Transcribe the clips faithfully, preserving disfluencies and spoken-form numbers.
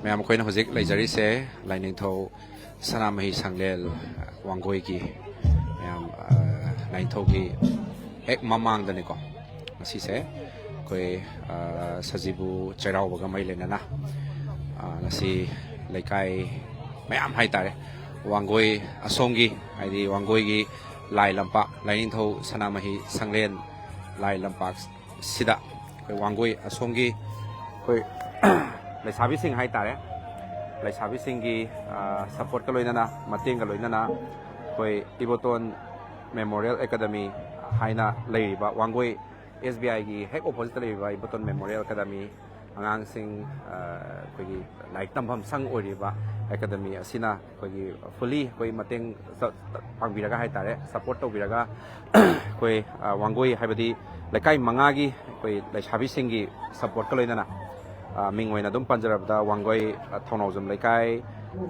ꯃꯌꯥꯝ, ꯑꯩꯈꯣꯏꯅ ꯍꯧꯖꯤꯛ ꯂꯩꯖꯔꯤꯁꯦ ꯂꯥꯏꯅꯤꯡꯊꯧ ꯁꯅꯥꯃꯍꯤ ꯁꯪꯂꯦꯟ ꯋꯥꯡꯒꯣꯏꯒꯤ, ꯃꯌꯥꯝ, ꯑ, ꯂꯥꯏꯅꯤꯡꯊꯧꯒꯤ ꯍꯦꯛ ꯃꯃꯥꯡꯗꯅꯤꯀꯣ꯫ ꯉꯁꯤꯁꯦ ꯑꯩꯈꯣꯏ, ꯑ, ꯁꯖꯤꯕꯨ ꯆꯩꯔꯥꯎꯕꯒ ꯃꯔꯤ ꯂꯩꯅꯅ, ꯑ, ꯉꯁꯤ ꯂꯩꯀꯥꯏ ꯃꯌꯥꯝ ꯍꯥꯏꯇꯥꯔꯦ, ꯋꯥꯡꯒꯣꯏ ꯑꯁꯣꯝꯒꯤ, ꯍꯥꯏꯗꯤ ꯋꯥꯡꯒꯣꯏꯒꯤ ꯂꯥꯏ ꯂꯝꯄꯥꯛ, ꯂꯥꯏꯅꯤꯡꯊꯧ ꯁꯅꯥꯃꯍꯤ ꯁꯪꯂꯦꯟ ꯂꯥꯏ ꯂꯝꯄꯥꯛ ꯁꯤꯗ ꯑꯩꯈꯣꯏ ꯋꯥꯡꯒꯣꯏ ꯑꯁꯣꯝꯒꯤ ꯑꯩꯈꯣꯏ ꯂꯩꯁꯥꯕꯤꯁꯤꯡ ꯍꯥꯏꯇꯥꯔꯦ, ꯂꯩꯁꯥꯕꯤꯁꯤꯡꯒꯤ, ꯑ, ꯁꯞꯄꯣꯔꯠꯀ ꯂꯣꯏꯅꯅ, ꯃꯇꯦꯡꯒ ꯂꯣꯏꯅꯅ ꯑꯩꯈꯣꯏ ꯏꯕꯣꯇꯣꯟ ꯃꯦꯃꯣꯔꯤꯌꯦꯜ ꯑꯦꯀꯥꯗꯃꯤ ꯍꯥꯏꯅ ꯂꯩꯔꯤꯕ ꯋꯥꯡꯒꯣꯏ ꯑꯦꯁ ꯕꯤ ꯑꯥꯏꯒꯤ ꯍꯦꯛ ꯑꯣꯄꯣꯖꯤꯠꯇ ꯂꯩꯔꯤꯕ ꯏꯕꯣꯇꯣꯟ ꯃꯦꯃꯣꯔꯤꯌꯦꯜ ꯑꯦꯀꯥꯗꯃꯤ, ꯑꯉꯥꯡꯁꯤꯡ, ꯑ, ꯑꯩꯈꯣꯏꯒꯤ ꯂꯥꯏꯔꯤꯛ ꯇꯝꯐꯝ ꯁꯪ ꯑꯣꯏꯔꯤꯕ ꯑꯦꯀꯥꯗꯃꯤ ꯑꯁꯤꯅ ꯑꯩꯈꯣꯏꯒꯤ ꯐꯨꯜꯂꯤ ꯑꯩꯈꯣꯏ ꯃꯇꯦꯡ ꯆ-, ꯄꯥꯡꯕꯤꯔꯒ ꯍꯥꯏꯇꯥꯔꯦ, ꯁꯞꯄꯣꯔꯠ ꯇꯧꯕꯤꯔꯒ ꯑꯩꯈꯣꯏ, ꯑ, ꯋꯥꯡꯒꯣꯏ ꯍꯥꯏꯕꯗꯤ ꯂꯩꯀꯥꯏ ꯃꯉꯥꯒꯤ ꯑꯩꯈꯣꯏ ꯂꯩꯁꯥꯕꯤꯁꯤꯡꯒꯤ ꯁꯞꯄꯣꯔꯠꯀ ꯂꯣꯏꯅꯅ, ꯑ, ꯃꯤꯡ ꯑꯣꯏꯅ ꯑꯗꯨꯝ ꯄꯟꯖꯔꯕꯗ ꯋꯥꯡꯒꯣꯏ, ꯑ, ꯊꯧꯅꯥꯎꯖꯝ ꯂꯩꯀꯥꯏ,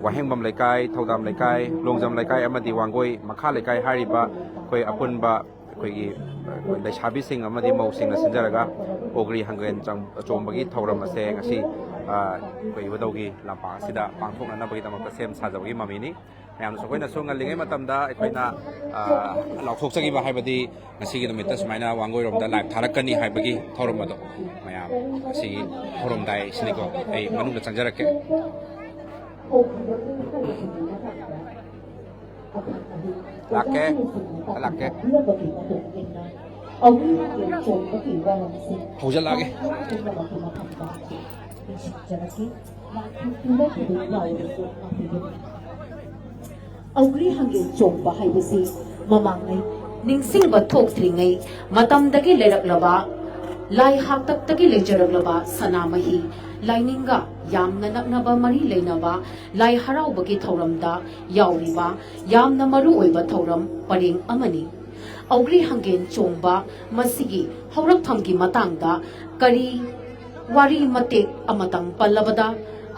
ꯋꯥꯍꯦꯡꯕꯝ ꯂꯩꯀꯥꯏ, ꯊꯧꯗꯥꯝ ꯂꯩꯀꯥꯏ, ꯂꯣꯡꯖꯝ ꯂꯩꯀꯥꯏ ꯑꯃꯗꯤ ꯋꯥꯡꯒꯣꯏ ꯃꯈꯥ ꯂꯩꯀꯥꯏ ꯍꯥꯏꯔꯤꯕ ꯑꯩꯈꯣꯏ ꯑꯄꯨꯟꯕ ꯑꯩꯈꯣꯏꯒꯤ, ꯑ, ꯂꯩꯁꯥꯕꯤꯁꯤꯡ ꯑꯃꯗꯤ ꯃꯧꯁꯤꯡꯅ ꯁꯤꯟꯖꯔꯒ ꯑꯣꯒ꯭ꯔꯤ ꯍꯪꯒꯦꯟ ꯆꯪ-, ꯆꯣꯡꯕꯒꯤ ꯊꯧꯔꯝ ꯑꯁꯦ ꯉꯁꯤ, ꯑ, ꯑꯩꯈꯣꯏ ꯏꯕꯨꯙꯧꯒꯤ ꯂꯝꯄꯥꯛ ꯑꯁꯤꯗ ꯄꯥꯡꯊꯣꯛꯅꯅꯕꯒꯤꯗꯃꯛꯇ ꯁꯦꯝ ꯁꯥꯖꯕꯒꯤ ꯃꯃꯤꯅꯤ꯫ ꯃꯌꯥꯝꯅꯁꯨ ꯑꯩꯈꯣꯏꯅꯁꯨ ꯉꯜꯂꯤꯉꯩ ꯃꯇꯝꯗ ꯑꯩꯈꯣꯏꯅ, ꯑ, ꯂꯥꯎꯊꯣꯛꯆꯈꯤꯕ, ꯍꯥꯏꯕꯗꯤ ꯉꯁꯤꯒꯤ ꯅꯨꯃꯤꯠꯇ ꯁꯨꯃꯥꯏꯅ ꯋꯥꯡꯒꯣꯏꯔꯣꯝꯗ ꯂꯥꯏꯚ ꯊꯥꯔꯛꯀꯅꯤ ꯍꯥꯏꯕꯒꯤ ꯊꯧꯔꯝ ꯑꯗꯣ, ꯃꯌꯥꯝ ꯑꯁꯤꯒꯤ ꯊꯧꯔꯝꯗꯥꯏꯁꯤꯅꯤꯀꯣ꯫ ꯑꯩ ꯃꯅꯨꯡꯗ ꯆꯪꯖꯔꯛꯀꯦ꯫ ꯂꯥꯛꯀꯦ, ꯂꯥꯛꯀꯦ꯫ ꯍꯧꯖꯤꯜꯂꯛꯑꯒꯦ꯫ ꯑꯧꯒ꯭ꯔꯤ ꯍꯪꯒꯦꯟ ꯆꯣꯡꯕ ꯍꯥꯏꯕꯁꯤ ꯃꯃꯥꯡꯉꯩ ꯅꯤꯡꯁꯤꯡꯕ ꯊꯣꯛꯇ꯭ꯔꯤꯉꯩ ꯃꯇꯝꯗꯒꯤ ꯂꯩꯔꯛꯂꯕ, ꯂꯥꯏ ꯍꯥꯛꯇꯛꯇꯒꯤ ꯂꯩꯖꯔꯛꯂꯕ ꯁꯅꯥꯃꯍꯤ ꯂꯥꯏꯅꯤꯡꯒ ꯌꯥꯝꯅ ꯅꯛꯅꯕ ꯃꯔꯤ ꯂꯩꯅꯕ ꯂꯥꯏ ꯍꯔꯥꯎꯕꯒꯤ ꯊꯧꯔꯝꯗ ꯌꯥꯎꯔꯤꯕ ꯌꯥꯝꯅ ꯃꯔꯨ ꯑꯣꯏꯕ ꯊꯧꯔꯝ ꯄꯔꯦꯡ ꯑꯃꯅꯤ꯫ ꯑꯧꯒ꯭ꯔꯤ ꯍꯪꯒꯦꯟ ꯆꯣꯡꯕ ꯃꯁꯤꯒꯤ ꯍꯧꯔꯛꯐꯝꯒꯤ ꯃꯇꯥꯡꯗ ꯀꯔꯤ ꯋꯥꯔꯤ ꯃꯇꯦꯛ ꯑꯃꯇꯪ ꯄꯜꯂꯕꯗ,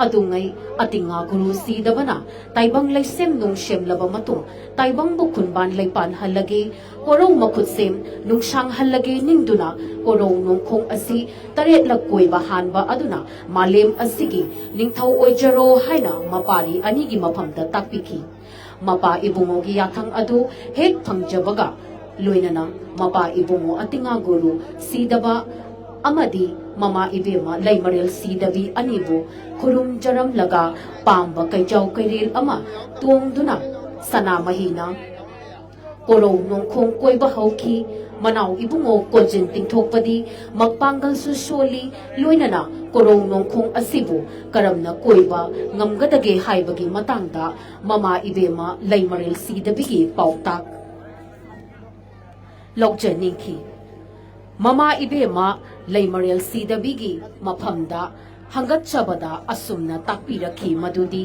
ꯑꯗꯨꯉꯩ ꯑꯇꯤꯉꯥ ꯒꯨꯔꯨ ꯁꯤꯗꯕꯅ ꯇꯥꯏꯕꯪ ꯂꯩꯁꯦꯝ ꯅꯨꯡꯁꯦꯝꯂꯕ ꯃꯇꯨꯡ ꯇꯥꯏꯕꯪꯕꯨ ꯈꯨꯟꯕꯥꯟ ꯂꯩꯄꯥꯟꯍꯜꯂꯒꯦ, ꯀꯣꯔꯧ ꯃꯈꯨꯠꯁꯦꯝ ꯅꯨꯡꯁꯥꯡꯍꯜꯂꯒꯦ ꯅꯤꯡꯗꯨꯅ ꯀꯣꯔꯧ ꯅꯣꯡꯈꯣꯡ ꯑꯁꯤ ꯇꯔꯦꯠꯂꯛ ꯀꯣꯏꯕ ꯍꯥꯟꯕ ꯑꯗꯨꯅ ꯃꯥꯂꯦꯝ ꯑꯁꯤꯒꯤ ꯅꯤꯡꯊꯧ ꯑꯣꯏꯖꯔꯣ ꯍꯥꯏꯅ ꯃꯄꯥꯔꯤ ꯑꯅꯤꯒꯤ ꯃꯐꯝꯗ ꯇꯥꯛꯄꯤꯈꯤ꯫ ꯃꯄꯥ ꯏꯕꯨꯡꯉꯣꯒꯤ ꯌꯥꯊꯪ ꯑꯗꯨ ꯍꯦꯛ ꯐꯪꯖꯕꯒ ꯂꯣꯏꯅꯅ ꯃꯄꯥ ꯏꯕꯨꯡꯉꯣ ꯑꯇꯤꯉꯥ ꯒꯨꯔꯨ ꯁꯤꯗꯕ ꯑꯃꯗꯤ ꯃꯃꯥ ꯏꯕꯦꯝꯃ ꯂꯩꯃꯔꯦꯜ ꯁꯤꯗꯕꯤ ꯑꯅꯤꯕꯨ ꯈꯨꯔꯨꯝꯖꯔꯝꯂꯒ ꯄꯥꯝꯕ ꯀꯩꯖꯥꯎ ꯀꯩꯔꯦꯜ ꯑꯃ ꯇꯣꯡꯗꯨꯅ ꯁꯅꯥꯃꯍꯤꯅ ꯀꯣꯔꯧ ꯅꯣꯡꯈꯣꯡ ꯀꯣꯏꯕ ꯍꯧꯈꯤ꯫ ꯃꯅꯥꯎ ꯏꯕꯨꯡꯉꯣ ꯀꯣꯟꯖꯤꯟ ꯇꯤꯡꯊꯣꯛꯄꯗꯤ ꯃꯄꯥꯡꯒꯜꯁꯨ ꯁꯣꯜꯂꯤ, ꯂꯣꯏꯅꯅ ꯀꯣꯔꯧ ꯅꯣꯡꯈꯣꯡ ꯑꯁꯤꯕꯨ ꯀꯔꯝꯅ ꯀꯣꯏꯕ ꯉꯝꯒꯗꯒꯦ ꯍꯥꯏꯕꯒꯤ ꯃꯇꯥꯡꯗ ꯃꯃꯥ ꯏꯕꯦꯝꯃ ꯂꯩꯃꯔꯦꯜ ꯁꯤꯗꯕꯤꯒꯤ ꯄꯥꯎꯇꯥꯛ ꯂꯧꯖꯅꯤꯡꯈꯤ꯫ ꯃꯃꯥ ꯏꯕꯦꯝꯃ ꯂꯩꯃꯔꯦꯜ ꯁꯤꯗꯕꯤꯒꯤ ꯃꯐꯝꯗ ꯍꯪꯒꯠꯆꯕꯗ ꯑꯁꯨꯝꯅ ꯇꯥꯛꯄꯤꯔꯛꯈꯤ ꯃꯗꯨꯗꯤ,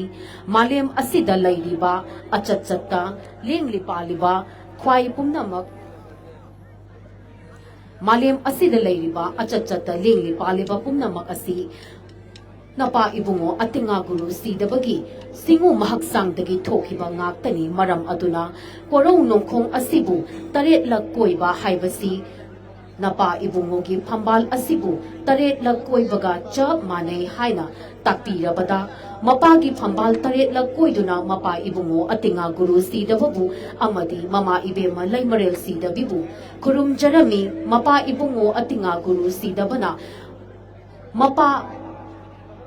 ꯃꯥꯂꯦꯝ ꯑꯁꯤꯗ ꯂꯩꯔꯤꯕ ꯑꯆꯠ ꯆꯠꯇ ꯂꯦꯡꯂꯤ ꯄꯥꯜꯂꯤꯕ ꯈ꯭ꯋꯥꯏ ꯄꯨꯝꯅꯃꯛ, ꯃꯥꯂꯦꯝ ꯑꯁꯤꯗ ꯂꯩꯔꯤꯕ ꯑꯆꯠ ꯆꯠꯇ ꯂꯦꯡꯂꯤ ꯄꯥꯜꯂꯤꯕ ꯄꯨꯝꯅꯃꯛ ꯑꯁꯤ ꯅꯄꯥ ꯏꯕꯨꯡꯉꯣ ꯑꯇꯤꯉꯥ ꯒꯨꯔꯨ ꯁꯤꯗꯕꯒꯤ ꯁꯤꯡꯎ ꯃꯍꯛꯆꯥꯡꯗꯒꯤ ꯊꯣꯛꯈꯤꯕ ꯉꯥꯛꯇꯅꯤ꯫ ꯃꯔꯝ ꯑꯗꯨꯅ ꯀꯣꯔꯧ ꯅꯣꯡꯈꯣꯡ ꯑꯁꯤꯕꯨ ꯇꯔꯦꯠꯂꯛ ꯀꯣꯏꯕ ꯍꯥꯏꯕꯁꯤ ꯅꯄꯥ ꯏꯕꯨꯡꯉꯣꯒꯤ ꯐꯝꯕꯥꯜ ꯑꯁꯤꯕꯨ ꯇꯔꯦꯠꯂꯛ ꯀꯣꯏꯕꯒ ꯆꯞ ꯃꯥꯟꯅꯩ ꯍꯥꯏꯅ ꯇꯥꯛꯄꯤꯔꯕꯗ, ꯃꯄꯥꯒꯤ ꯐꯝꯕꯥꯜ ꯇꯔꯦꯠꯂꯛ ꯀꯣꯏꯗꯨꯅ ꯃꯄꯥ ꯏꯕꯨꯡꯉꯣ ꯑꯇꯤꯉꯥ ꯒꯨꯔꯨ ꯁꯤꯗꯕꯕꯨ ꯑꯃꯗꯤ ꯃꯃꯥ ꯏꯕꯦꯝꯃ ꯂꯩꯃꯔꯦꯜ ꯁꯤꯗꯕꯤꯕꯨ ꯈꯨꯔꯨꯝꯖꯔꯝꯃꯤ꯫ ꯃꯄꯥ ꯏꯕꯨꯡꯉꯣ ꯑꯇꯤꯉꯥ ꯒꯨꯔꯨ ꯁꯤꯗꯕꯅ ꯃꯄꯥ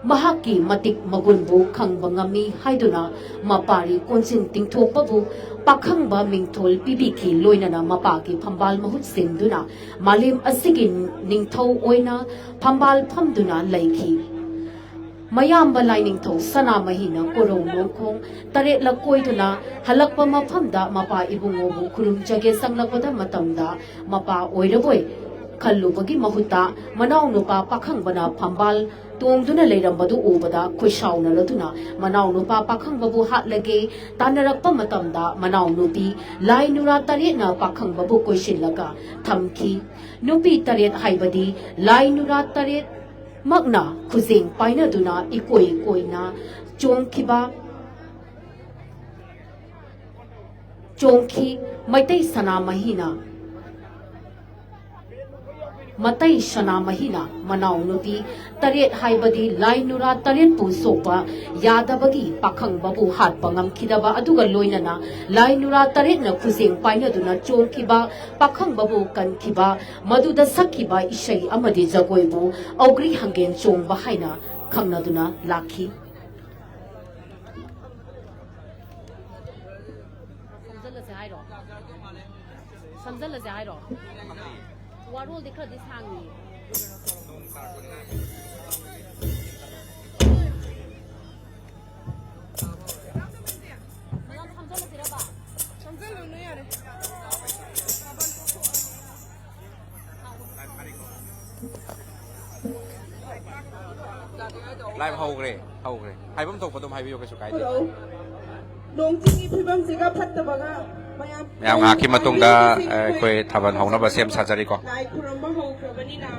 ꯃꯍꯥꯛꯀꯤ ꯃꯇꯤꯛ ꯃꯒꯨꯟꯕꯨ ꯈꯪꯕ ꯉꯝꯃꯤ ꯍꯥꯏꯗꯨꯅ ꯃꯄꯥꯔꯤ ꯀꯣꯟꯖꯤꯟ ꯇꯤꯡꯊꯣꯛꯄꯕꯨ ꯄꯥꯈꯪꯕ ꯃꯤꯡꯊꯣꯜ ꯄꯤꯕꯤꯈꯤ꯫ ꯂꯣꯏꯅꯅ ꯃꯄꯥꯒꯤ ꯐꯝꯕꯥꯜ ꯃꯍꯨꯠ ꯁꯤꯟꯗꯨꯅ ꯃꯥꯂꯦꯝ ꯑꯁꯤꯒꯤ ꯅꯤꯡꯊꯧ ꯑꯣꯏꯅ ꯐꯝꯕꯥꯜ ꯐꯝꯗꯨꯅ ꯂꯩꯈꯤ꯫ ꯃꯌꯥꯝꯕ ꯂꯥꯏꯅꯤꯡꯊꯧ ꯁꯅꯥꯃꯍꯤꯅ ꯀꯣꯔꯧ ꯅꯣꯡꯈꯣꯡ ꯇꯔꯦꯠꯂꯛ ꯀꯣꯏꯗꯨꯅ ꯍꯜꯂꯛꯄ ꯃꯐꯝꯗ ꯃꯄꯥ ꯏꯕꯨꯡꯉꯣꯕꯨ ꯈꯨꯔꯨꯝꯖꯒꯦ ꯆꯪꯂꯛꯄꯗ ꯃꯇꯝꯗ ꯃꯄꯥ ꯑꯣꯏꯔꯕꯣꯏ ꯈꯜꯂꯨꯕꯒꯤ ꯃꯍꯨꯠꯇ ꯃꯅꯥꯎꯅꯨꯄꯥ ꯄꯥꯈꯪꯕꯅ ꯐꯝꯕꯥꯜ ꯇꯣꯡꯗꯨꯅ ꯂꯩꯔꯝꯕꯗꯨ ꯎꯕꯗ ꯈꯣꯏꯁꯥꯎꯅꯔꯗꯨꯅ ꯃꯅꯥꯎꯅꯨꯄꯥ ꯄꯥꯈꯪꯕꯕꯨ ꯍꯥꯠꯂꯒꯦ ꯇꯥꯟꯅꯔꯛꯄ ꯃꯇꯝꯗ ꯃꯅꯥꯎꯅꯨꯄꯤ ꯂꯥꯏ ꯅꯨꯔꯥ ꯇꯔꯦꯠꯅ ꯄꯥꯈꯪꯕꯕꯨ ꯀꯣꯏꯁꯤꯜꯂꯒ ꯊꯝꯈꯤ꯫ ꯅꯨꯄꯤ ꯇꯔꯦꯠ ꯍꯥꯏꯕꯗꯤ ꯂꯥꯏ ꯅꯨꯔꯥ ꯇꯔꯦꯠ ꯃꯛꯅ ꯈꯨꯖꯦꯡ ꯄꯥꯏꯅꯗꯨꯅ ꯏꯀꯣꯏ ꯀꯣꯏꯅ ꯆꯣꯡꯈꯤꯕ, ꯆꯣꯡꯈꯤ꯫ ꯃꯩꯇꯩ ꯁꯅꯥꯃꯍꯤꯅ, ꯃꯇꯩ ꯁꯅꯥꯃꯍꯤꯅ ꯃꯅꯥꯎꯅꯨꯄꯤ ꯇꯔꯦꯠ, ꯍꯥꯏꯕꯗꯤ ꯂꯥꯏ ꯅꯨꯔꯥ ꯇꯔꯦꯠꯄꯨ ꯁꯣꯛꯄ ꯌꯥꯗꯕꯒꯤ ꯄꯥꯈꯪꯕꯕꯨ ꯍꯥꯠꯄ ꯉꯝꯈꯤꯗꯕ ꯑꯗꯨꯒ ꯂꯣꯏꯅꯅ ꯂꯥꯏ ꯅꯨꯔꯥ ꯇꯔꯦꯠꯅ ꯈꯨꯖꯦꯡ ꯄꯥꯏꯅꯗꯨꯅ ꯆꯣꯡꯈꯤꯕ, ꯄꯥꯈꯪꯕꯕꯨ ꯀꯟꯈꯤꯕ, ꯃꯗꯨꯗ ꯁꯛꯈꯤꯕ ꯏꯁꯩ ꯑꯃꯗꯤ ꯖꯒꯣꯏꯕꯨ ꯑꯧꯒ꯭ꯔꯤ ꯍꯪꯒꯦꯟ ꯆꯣꯡꯕ ꯍꯥꯏꯅ ꯈꯪꯅꯗꯨꯅ ꯂꯥꯛꯈꯤ꯫ ꯁꯝꯖꯜꯂꯁꯦ ꯍꯥꯏꯔꯣ? ꯁꯝꯖꯜꯂꯁꯦ ꯍꯥꯏꯔꯣ? ꯋꯥꯔꯣꯜꯗꯤ ꯈꯔꯗꯤ ꯁꯥꯡꯉꯤ꯫ ꯃꯌꯥꯝ ꯁꯝꯖꯜꯂꯁꯤꯔꯕ? ꯁꯝꯖꯜꯂꯨꯅꯨ, ꯌꯥꯔꯦ꯫ ꯂꯥꯏꯚ ꯍꯧꯈ꯭ꯔꯦ, ꯍꯧꯈ꯭ꯔꯦ꯫ ꯍꯥꯏꯐꯝ ꯊꯣꯛꯄ ꯑꯗꯨꯝ ꯍꯥꯏꯕꯤꯌꯨ, ꯀꯩꯁꯨ ꯀꯥꯏꯗꯦ꯫ ꯅꯣꯡ ꯆꯤꯡꯒꯤ ꯐꯤꯕꯝꯁꯤꯒ ꯐꯠꯇꯕꯒ ꯃꯌꯥꯝ ꯃꯌꯥꯝ ꯉꯥꯏꯍꯥꯛꯀꯤ ꯃꯇꯨꯡꯗ ꯑꯩꯈꯣꯏ ꯊꯥꯕꯜ ꯍꯧꯅꯕ ꯁꯦꯝ ꯁꯥꯖꯔꯤꯀꯣ꯫ ꯂꯥꯏ ꯈꯨꯔꯝꯕ ꯍꯧꯈ꯭ꯔꯕꯅꯤꯅ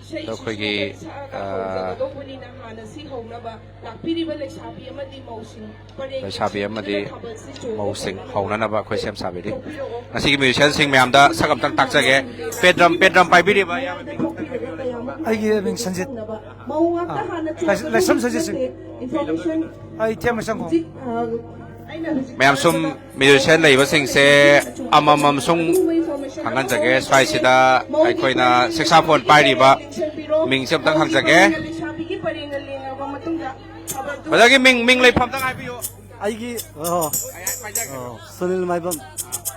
ꯏꯁꯩ ꯑꯗꯣ ꯑꯩꯈꯣꯏꯒꯤ, ꯁꯛꯑꯒ ꯍꯧꯖꯒꯗꯧꯕꯅꯤꯅ ꯍꯥꯟꯅ ꯁꯤ ꯍꯧꯅꯕ ꯂꯥꯛꯄꯤꯔꯤꯕ ꯂꯩꯁꯥꯕꯤ ꯑꯃꯗꯤ ꯃꯧꯁꯤꯡ ꯄꯔꯦꯡ ꯂꯩꯁꯥꯕꯤ ꯑꯃꯗꯤ ꯊꯥꯕꯜꯁꯤ ꯆꯣꯡꯕ ꯃꯧꯁꯤꯡ ꯐꯪꯅꯅꯕ ꯍꯧꯅꯅꯕ ꯑꯩꯈꯣꯏ ꯁꯦꯝ ꯁꯥꯕꯤꯔꯤ꯫ ꯊꯣꯛꯄꯤꯔꯛꯑꯣ꯫ ꯉꯁꯤꯒꯤ ꯃ꯭ꯌꯨꯖꯤꯁꯤꯌꯥꯟꯁꯤꯡ ꯃꯌꯥꯝꯗ ꯁꯛ ꯑꯝꯇꯪ ꯇꯥꯛꯆꯒꯦ꯫ ꯄꯦꯗ꯭ꯔꯝ, ꯄꯦꯗ꯭ꯔꯝ ꯄꯥꯏꯕꯤꯔꯤꯕ ꯏꯌꯥꯝꯕ? ꯑꯩꯒꯤ ꯃꯤꯡ ꯁꯟꯖꯤꯠ꯫ ꯃꯧ ꯉꯥꯛꯇ ꯍꯥꯟꯅ ꯂꯥꯏꯁ- ꯂꯥꯏꯁ꯭ꯔꯝ ꯁꯖꯤꯠ ꯁꯤꯡ꯫ ꯏꯟꯐꯣꯔꯃꯦꯁꯟ ꯑꯩ ꯊꯦꯝ ꯃꯁꯪꯈꯣꯡ꯫ ꯍꯧꯖꯤꯛ, ꯑ, ꯑꯩꯅ ꯍꯧꯖꯤꯛ ꯃꯌꯥꯝ ꯁꯨꯝ ꯃ꯭ꯌꯨꯖꯤꯁꯤꯌꯥꯟ ꯂꯩꯕꯁꯤꯡꯁꯦ ꯑꯃꯃꯝ ꯁꯨꯝ ꯈꯪꯍꯟꯖꯒꯦ꯫ ꯁ꯭ꯋꯥꯏꯁꯤꯗ ꯑꯩꯈꯣꯏꯅ ꯁꯦꯛꯁꯥꯐꯣꯟ ꯄꯥꯏꯔꯤꯕ ꯃꯤꯡꯁꯦ ꯑꯝꯇꯪ ꯍꯪꯖꯒꯦ꯫ ꯂꯩꯁꯥꯕꯤꯒꯤ ꯄꯔꯦꯡꯅ ꯂꯦꯡꯉꯕ ꯃꯇꯨꯡꯗ ꯊꯥꯕꯜꯗꯨ ꯕ꯭ꯔꯗꯔꯒꯤ ꯃꯤꯡ, ꯃꯤꯡ ꯂꯩꯐꯝ ꯑꯝꯇꯪ ꯍꯥꯏꯕꯤꯌꯨ꯫ ꯑꯩꯒꯤ ꯑꯣ, ꯑꯣ, ꯁꯨꯅꯤꯜ ꯃꯥꯏꯕꯝ,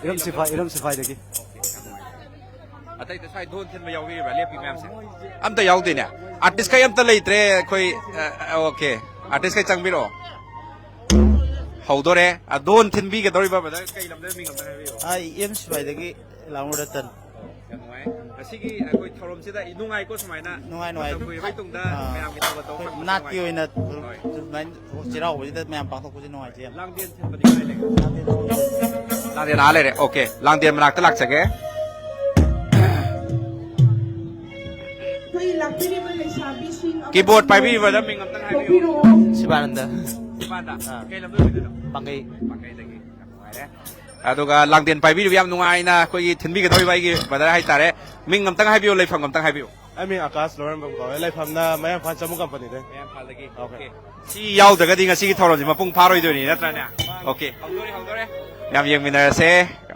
ꯏꯔꯝ ꯁꯤꯐꯥꯏ, ꯏꯔꯝ ꯁꯤꯐꯥꯏꯗꯒꯤ꯫ ꯑꯇꯩꯗ ꯁ꯭ꯋꯥꯏ ꯙꯣꯟ ꯊꯤꯟꯕ ꯌꯥꯎꯕꯤꯔꯤꯕ꯭ꯔꯥ, ꯂꯦꯞꯄꯤ ꯃꯌꯥꯝꯁꯦ? ꯑꯝꯇ ꯌꯥꯎꯗꯦꯅꯦ꯫ ꯑꯥꯔꯇꯤꯁ ꯀꯩ ꯑꯝꯇ ꯂꯩꯇ꯭ꯔꯦ ꯑꯩꯈꯣꯏ꯫ ꯑ, ꯑ, ꯑꯣꯀꯦ, ꯑꯥꯔꯇꯤꯁ ꯀꯩ ꯆꯪꯕꯤꯔꯛꯑꯣ꯫ ꯍꯧꯗꯣꯔꯦ꯫ ꯑ, ꯙꯣꯟ ꯊꯤꯟꯕꯤꯒꯗꯧꯔꯤꯕ ꯕ꯭ꯔꯗꯔ ꯀꯩ ꯂꯝꯗꯩ, ꯃꯤꯡ ꯑꯝꯇ ꯍꯥꯏꯕꯤꯌꯨ꯫ ꯑꯩ ꯏꯔꯝ ꯁꯤꯐꯥꯏꯗꯒꯤ ꯂꯥꯡꯃꯨ ꯔꯇꯟ꯫ ꯌꯥꯝ ꯅꯨꯡꯉꯥꯏ꯫ ꯉꯁꯤꯒꯤ ꯑꯩꯈꯣꯏ ꯊꯧꯔꯝꯁꯤꯗ ꯅꯨꯡꯉꯥꯏꯀꯣ ꯁꯨꯃꯥꯏꯅ꯫ ꯅꯨꯡꯉꯥꯏ, ꯅꯨꯡꯉꯥꯏ꯫ ꯃꯇꯝ ꯀꯨꯏꯔꯕ ꯃꯇꯨꯡꯗ ꯑꯥ, ꯃꯌꯥꯝꯒꯤ ꯊꯥꯕꯜ ꯇꯧꯕ ꯑꯩꯈꯣꯏ ꯐꯪꯕꯁꯦ ꯅꯥꯠꯀꯤ ꯅꯨꯡꯉꯥꯏꯀꯣ꯫ ꯑꯣꯏꯅ ꯍꯣꯏ꯫ ꯁꯨꯃꯥꯏꯅ ꯆꯩꯔꯥꯎꯕꯁꯤꯗ ꯃꯌꯥꯝ ꯄꯥꯡꯊꯣꯛꯄꯁꯦ ꯅꯨꯡꯉꯥꯏꯖꯩ ꯌꯥꯝ꯫ ꯂꯥꯡꯗꯦꯟ ꯊꯤꯟꯕꯗꯤ ꯀꯥꯏ ꯂꯩꯒꯦ? ꯂꯥꯡꯗꯦꯟ ꯑꯥ ꯂꯩꯔꯦ꯫ ꯑꯣꯀꯦ, ꯂꯥꯡꯗꯦꯟ ꯃꯅꯥꯛꯇ ꯂꯥꯛꯆꯒꯦ꯫ ꯑꯩꯈꯣꯏ ꯂꯥꯛꯄꯤꯔꯤꯕ ꯂꯩꯁꯥ ꯀꯤꯕꯣꯔꯗ ꯄꯥꯏꯕꯤꯕꯗ ꯃꯤꯡ ꯑꯝꯇꯪ ꯍꯥꯏꯕꯤꯌꯨ꯫ ꯁꯤꯕꯥꯅꯟꯗ꯫ ꯁꯤꯕꯥꯅꯟꯗ꯫ ꯑꯥ꯫ ꯀꯩ ꯂꯝꯗ ꯑꯣꯏꯗꯣꯏꯅꯣ? ꯄꯥꯡꯒꯩ꯫ ꯄꯥꯡꯒꯩꯗꯒꯤ꯫ ꯌꯥꯝ ꯅꯨꯡꯉꯥꯏꯔꯦ꯫ ꯑꯗꯨꯒ ꯂꯥꯡꯗꯦꯟ ꯄꯥꯏꯕꯤꯔꯤꯕ ꯌꯥꯝ ꯅꯨꯡꯉꯥꯏꯅ ꯑꯩꯈꯣꯏꯒꯤ ꯊꯤꯟꯕꯤꯒꯗꯧꯔꯤꯕ ꯑꯩꯒꯤ ꯕ꯭ꯔꯗꯔ ꯍꯥꯏꯇꯥꯔꯦ꯫ ꯃꯤꯡ ꯑꯝꯇꯪ ꯍꯥꯏꯕꯤꯌꯨ, ꯂꯩꯐꯝ ꯑꯝꯇꯪ ꯍꯥꯏꯕꯤꯌꯨ꯫ ꯑꯩ ꯃꯤꯡ ꯑꯥꯀꯥꯁ ꯂꯣꯔꯦꯟꯕꯝ ꯀꯧꯋꯦ꯫ ꯂꯩꯐꯝꯅ ꯃꯌꯥꯡ ꯏꯝꯐꯥꯜ ꯆꯃꯨ ꯀꯝꯄꯅꯤꯗꯩ꯫ ꯃꯌꯥꯡ ꯏꯝꯐꯥꯜꯗꯒꯤ꯫ ꯑꯣꯀꯦ꯫ ꯑꯣꯀꯦ꯫ ꯁꯤ ꯌꯥꯎꯗ꯭ꯔꯒꯗꯤ ꯉꯁꯤꯒꯤ ꯊꯧꯔꯝꯁꯤ ꯃꯄꯨꯡ ꯐꯥꯔꯣꯏꯗꯣꯏꯅꯤ ꯅꯠꯇ꯭ꯔꯅꯦ? ꯑꯣꯀꯦ꯫ ꯍꯧꯗꯣꯔꯦ, ꯍꯧꯗꯣꯔꯦ꯫ ꯌꯥꯝ ꯌꯦꯡꯃꯤꯟꯅꯔꯁꯦ꯫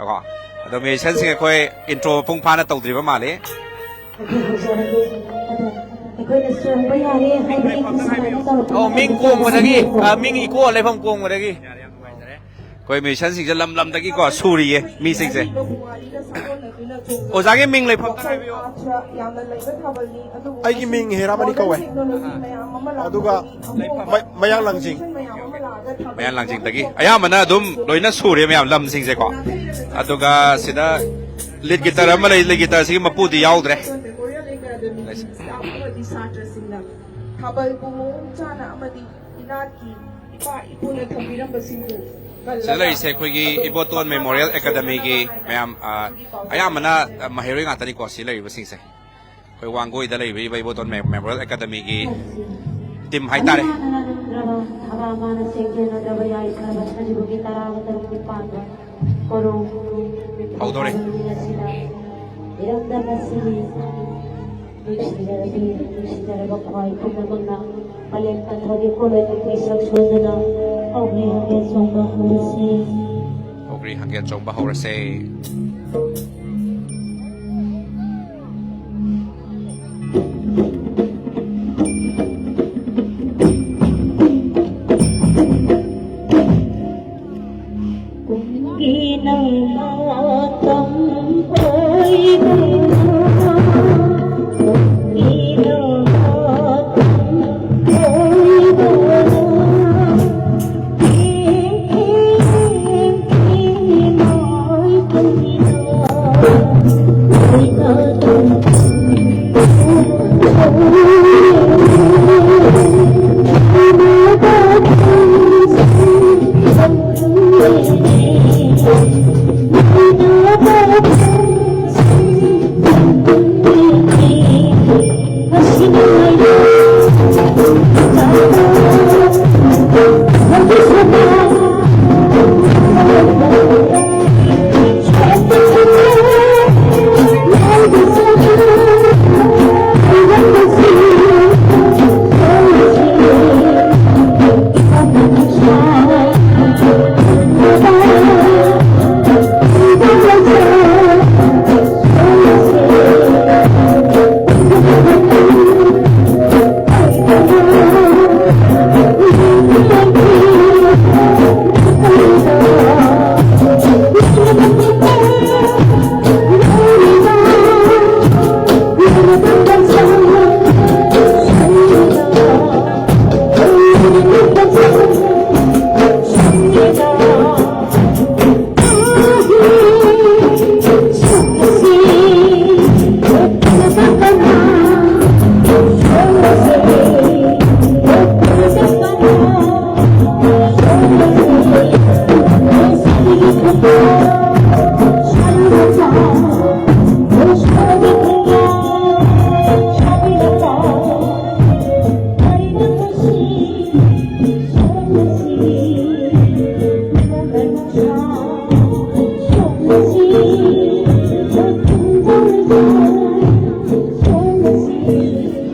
ꯀꯣ꯫ ꯑꯗꯣ ꯃ꯭ꯌꯨꯖꯤꯁꯤꯌꯥꯟꯁꯤꯡ ꯑꯩꯈꯣꯏ ꯏꯟꯇ꯭ꯔꯣ ꯃꯄꯨꯡ ꯐꯥꯅ ꯇꯧꯗ꯭ꯔꯤꯕ ꯃꯥꯜꯂꯤ꯫ ꯑꯩꯈꯣꯏꯅ ꯆꯣꯡꯕ ꯌꯥꯔꯦ ꯍꯥꯏꯕꯗꯒꯤ ꯁꯨꯃꯥꯏꯅ ꯇꯧꯔꯛꯄ ꯑꯣ, ꯃꯤꯡ ꯃꯇꯝꯗ ꯀꯣꯡꯕꯗꯒꯤ, ꯁꯤꯖꯤꯟꯅꯕ ꯑ, ꯃꯤꯡ ꯏꯀꯣ ꯂꯩꯐꯝ ꯀꯣꯡꯕꯗꯒꯤ꯫ ꯌꯥꯔꯦ, ꯌꯥꯝ ꯅꯨꯡꯉꯥꯏꯖꯔꯦ꯫ ꯑꯩꯈꯣꯏ ꯃ꯭ꯌꯨꯖꯤꯁꯤꯌꯥꯟꯁꯤꯡꯁꯦ ꯂꯝ ꯂꯝꯗꯒꯤꯀꯣ ꯁꯨꯔꯤꯌꯦ ꯃꯤꯁꯤꯡꯁꯦ꯫ ꯑꯣꯖꯥꯒꯤ ꯃꯤꯡ ꯂꯩꯐꯝ ꯑꯝꯇ ꯍꯥꯏꯕꯤꯌꯨ꯫ ꯑꯩꯒꯤ ꯃꯤꯡ ꯍꯦꯔꯥꯃꯅꯤ ꯀꯧꯋꯦ꯫ ꯑꯗꯨꯒ ꯃ-, ꯃꯌꯥꯡ ꯂꯥꯡꯖꯤꯡ꯫ ꯃꯌꯥꯡ ꯂꯥꯡꯖꯤꯡꯗꯒꯤ꯫ ꯑꯌꯥꯝꯕꯅ ꯑꯗꯨꯝ ꯂꯣꯏꯅ ꯁꯨꯔꯦ ꯃꯌꯥꯝ ꯂꯝꯁꯤꯡꯁꯦꯀꯣ꯫ ꯑꯗꯨꯒ ꯁꯤꯗ ꯂꯤꯗ ꯒꯤꯇꯔ ꯑꯃ ꯂꯩ, ꯂꯤꯗ ꯒꯤꯇꯔꯁꯤꯒꯤ ꯃꯄꯨꯗꯤ ꯌꯥꯎꯗ꯭ꯔꯦ꯫ ꯊꯥꯕꯜꯕꯨ ꯃꯑꯣꯡ ꯆꯥꯅ ꯑꯃꯗꯤ ꯏꯅꯥꯠꯀꯤ ꯏꯄꯥ ꯏꯄꯨꯅ ꯊꯝꯕꯤꯔꯝꯕꯁꯤꯡꯕꯨ ꯁꯤꯗ ꯂꯩꯔꯤꯁꯦ ꯑꯩꯈꯣꯏꯒꯤ ꯏꯕꯣꯇꯣꯟ ꯃꯦꯃꯣꯔꯤꯌꯦꯜ ꯑꯦꯀꯥꯗꯃꯤꯒꯤ ꯃꯌꯥꯝ, ꯑ, ꯑꯌꯥꯝꯕꯅ, ꯑ, ꯃꯍꯩꯔꯣꯏ ꯉꯥꯛꯇꯅꯤꯀꯣ ꯁꯤ ꯂꯩꯔꯤꯕꯁꯤꯡꯁꯦ꯫ ꯑꯩꯈꯣꯏ ꯋꯥꯡꯒꯣꯏꯗ ꯂꯩꯕꯤꯔꯤꯕ ꯏꯕꯣꯇꯣꯟ ꯃꯦ-, ꯃꯦꯃꯣꯔꯤꯌꯦꯜ ꯑꯦꯀꯥꯗꯃꯤꯒꯤ ꯇꯤꯝ ꯍꯥꯏꯇꯥꯔꯦ꯫ ꯍꯧꯗꯣꯔꯦ꯫ ꯏꯔꯝꯗꯝ ꯑꯁꯤꯒꯤ ꯅꯨꯡꯁꯤꯖꯔꯕꯤ, ꯅꯨꯡꯁꯤꯖꯔꯕ ꯈ꯭ꯋꯥꯏ ꯄꯨꯝꯅꯃꯛꯅ ꯄꯂꯦꯝ ꯄꯟꯊꯧꯒꯤ ꯈꯣꯜꯂꯣꯏ ꯅꯨꯄꯤ ꯁꯛ ꯁꯣꯟꯗꯨꯅ ꯍꯧꯈ꯭ꯔꯦ ꯍꯧꯈ꯭ꯔꯦ ꯆꯣꯡꯕ ꯍꯧꯔꯁꯤ꯫ ꯍꯧꯈ꯭ꯔꯦ ꯍꯪꯒꯦꯟ ꯆꯣꯡꯕ ꯍꯧꯔꯁꯦ꯫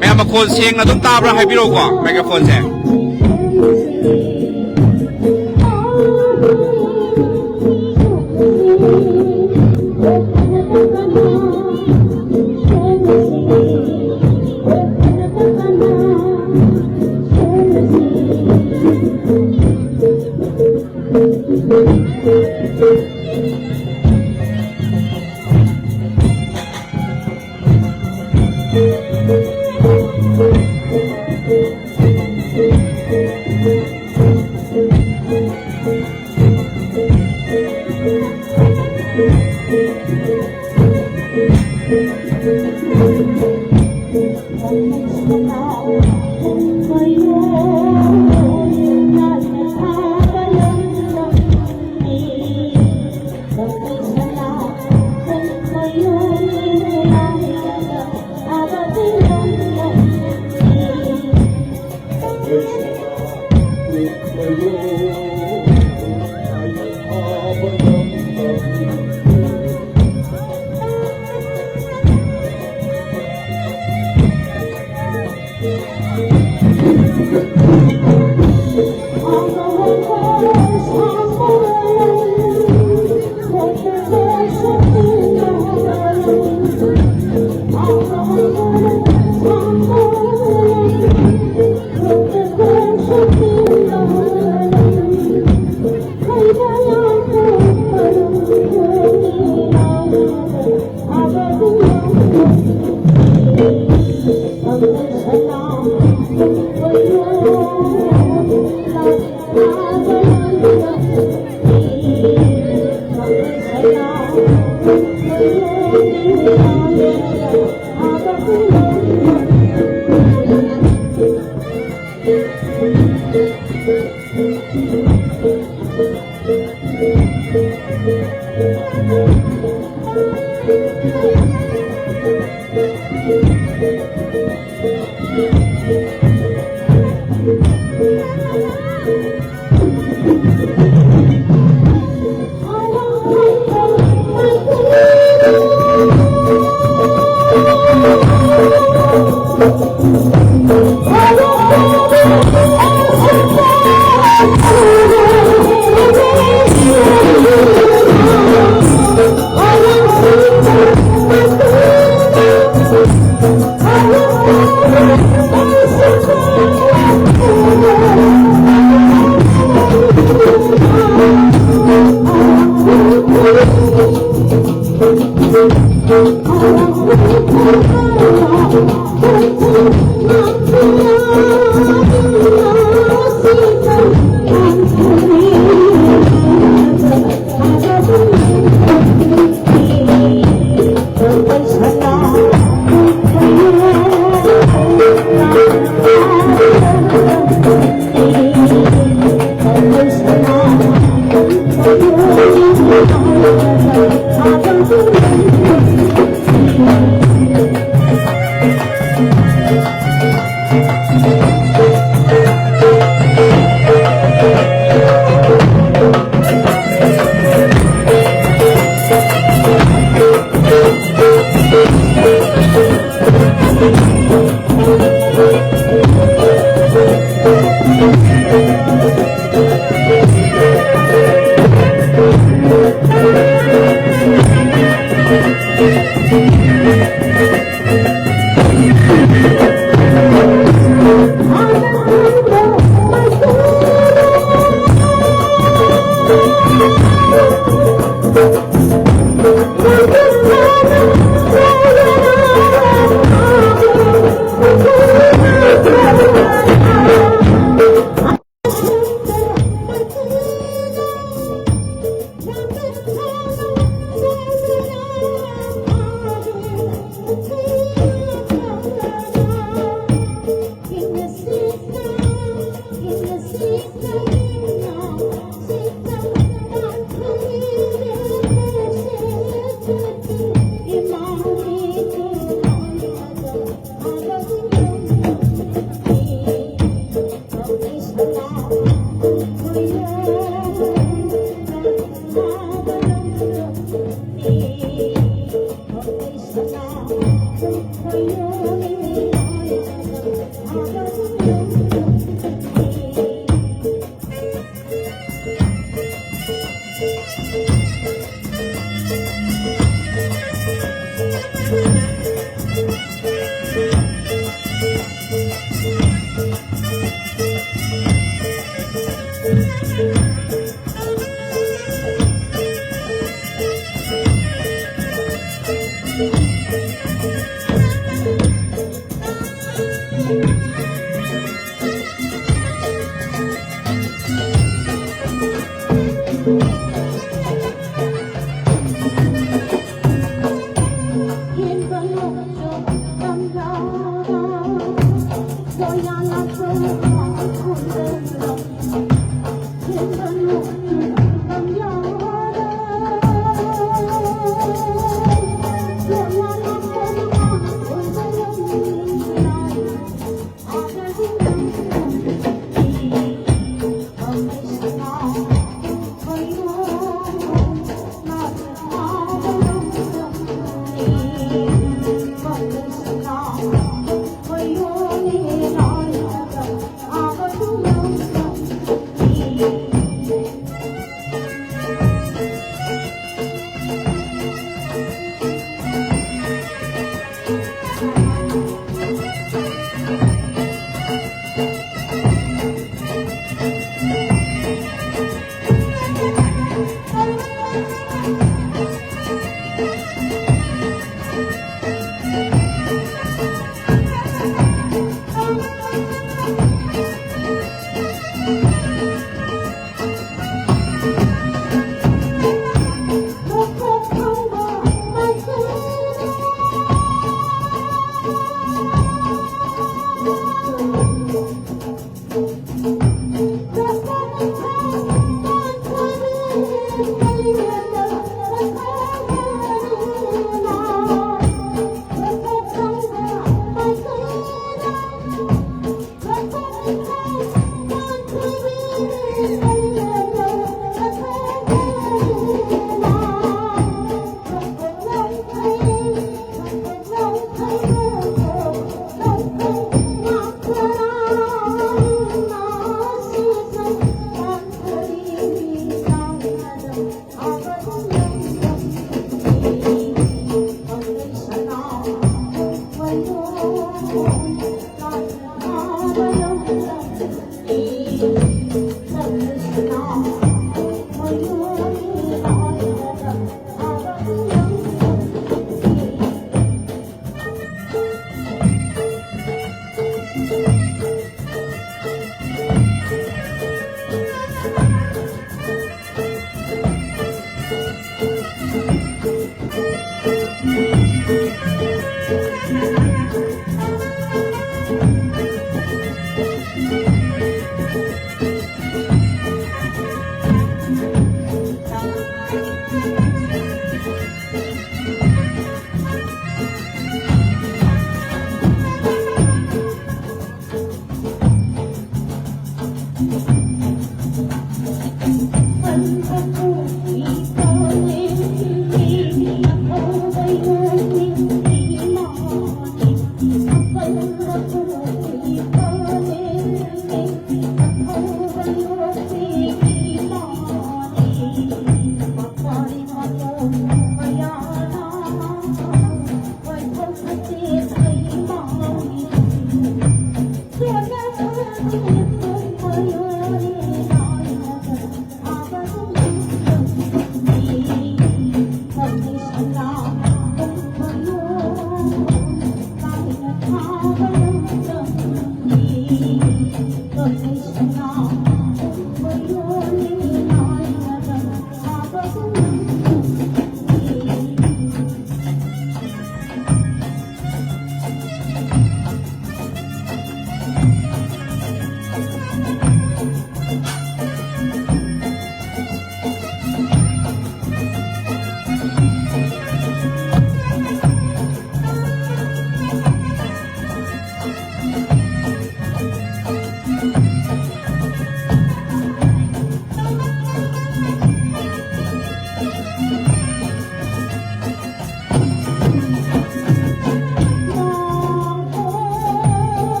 ꯃꯌꯥꯝ, ꯃꯈꯣꯜ ꯁꯦꯡꯅ ꯑꯗꯨꯝ ꯇꯥꯕ꯭ꯔꯥ? ꯍꯥꯏꯕꯤꯔꯛꯎꯀꯣ, ꯃꯥꯏꯀ꯭ꯔꯣꯐꯣꯟꯁꯦ꯫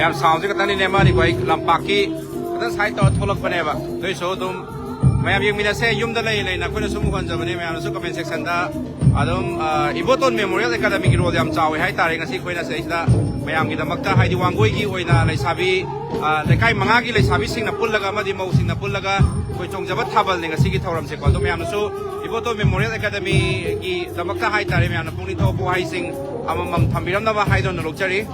ꯃꯌꯥꯝ ꯁꯥꯎꯟꯁꯦ ꯈꯛꯇꯪꯅꯤꯅꯦ, ꯃꯥꯅꯤꯀꯣ, ꯑꯩ ꯂꯝꯄꯥꯛꯀꯤ ꯈꯤꯇꯪ ꯁꯥꯏꯠ ꯇꯧꯔ ꯊꯣꯛꯂꯛꯄꯅꯦꯕ꯫ ꯑꯗꯨꯏꯁꯨ ꯑꯗꯨꯝ ꯃꯌꯥꯝ ꯌꯦꯡꯃꯤꯟꯅꯁꯦ꯫ ꯌꯨꯝꯗ ꯂꯩ ꯂꯩꯅ ꯑꯩꯈꯣꯏꯅ ꯁꯨꯝ ꯎꯍꯟꯖꯕꯅꯦ꯫ ꯃꯌꯥꯝꯅꯁꯨ ꯀꯃꯦꯟ ꯁꯦꯛꯁꯟꯗ ꯑꯗꯨꯝ, ꯑ, ꯏꯕꯣꯇꯣꯟ ꯃꯦꯃꯣꯔꯤꯌꯦꯜ ꯑꯦꯀꯥꯗꯃꯤꯒꯤ ꯔꯣꯜ ꯌꯥꯝ ꯆꯥꯎꯋꯦ ꯍꯥꯏꯇꯥꯔꯦ꯫ ꯉꯁꯤ ꯑꯩꯈꯣꯏꯅ ꯁꯤꯗꯩꯁꯤꯗ ꯃꯌꯥꯝꯒꯤꯗꯃꯛꯇ, ꯍꯥꯏꯗꯤ ꯋꯥꯡꯒꯣꯏꯒꯤ ꯑꯣꯏꯅ ꯂꯩꯁꯥꯕꯤ, ꯑ, ꯂꯩꯀꯥꯏ ꯃꯉꯥꯒꯤ ꯂꯩꯁꯥꯕꯤꯁꯤꯡꯅ ꯄꯨꯜꯂꯒ ꯑꯃꯗꯤ ꯃꯧꯁꯤꯡꯅ ꯄꯨꯜꯂꯒ ꯑꯩꯈꯣꯏ ꯆꯣꯡꯖꯕ ꯊꯥꯕꯜꯅꯦ ꯉꯁꯤꯒꯤ ꯊꯧꯔꯝꯁꯦꯀꯣ꯫ ꯑꯗꯣ ꯃꯌꯥꯝꯅꯁꯨ ꯏꯕꯣꯇꯣꯟ ꯃꯦꯃꯣꯔꯤꯌꯦꯜ ꯑꯦꯀꯥꯗꯃꯤꯒꯤꯗꯃꯛꯇ ꯍꯥꯏꯇꯥꯔꯦ, ꯃꯌꯥꯝꯅ ꯄꯨꯛꯅꯤꯡ ꯊꯧꯒꯠꯄ ꯋꯥꯍꯩꯁꯤꯡ ꯑꯃꯃꯝ ꯊꯝꯕꯤꯔꯝꯅꯕ ꯍꯥꯏꯗꯨꯅ ꯂꯧꯖꯔꯤ꯫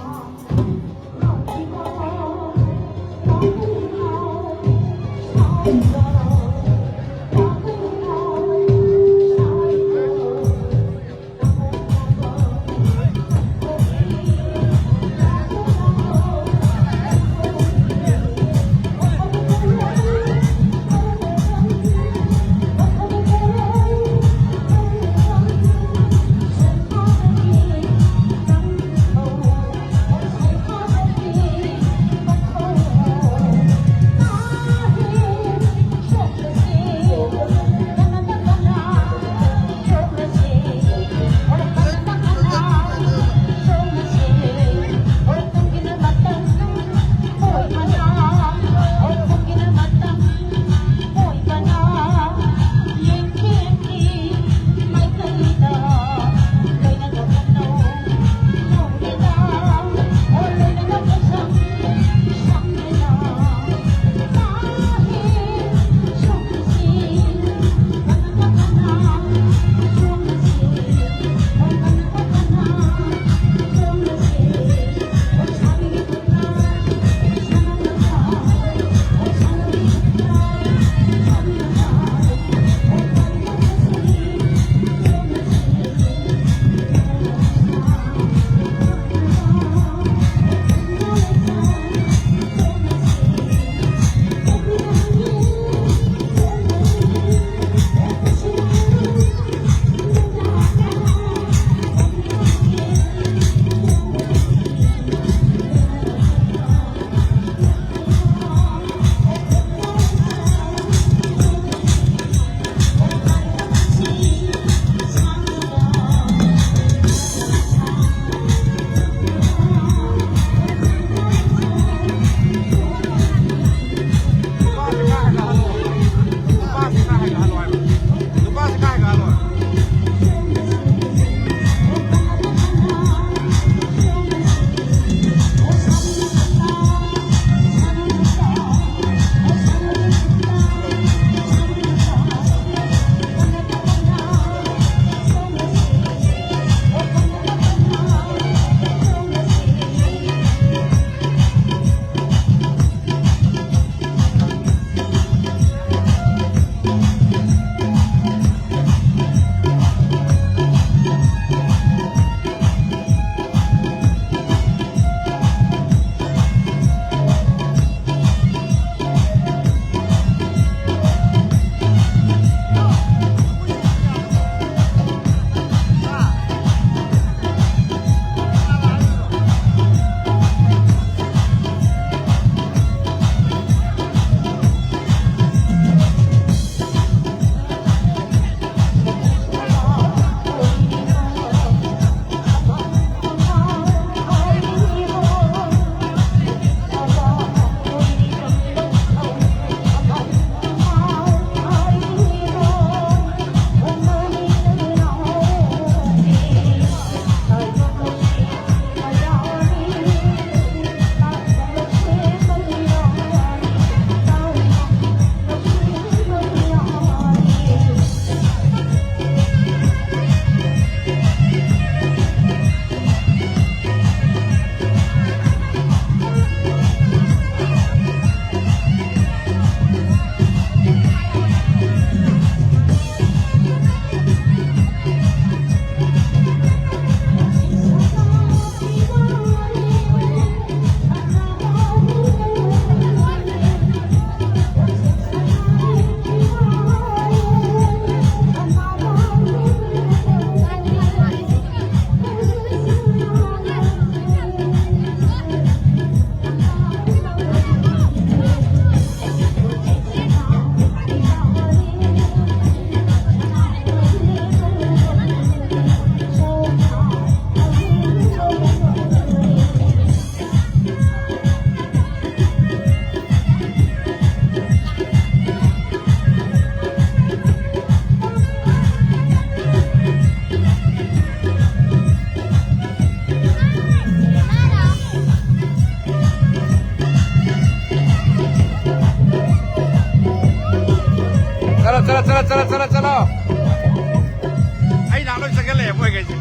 ꯆꯠꯂꯣ, ꯆꯠꯂꯣ, ꯆꯠꯂꯣ꯫ ꯑꯩ ꯅꯍꯥꯟ ꯂꯣꯏ ꯆꯪꯁꯜꯂꯛꯑꯦ ꯃꯣꯏꯈꯩꯁꯦ꯫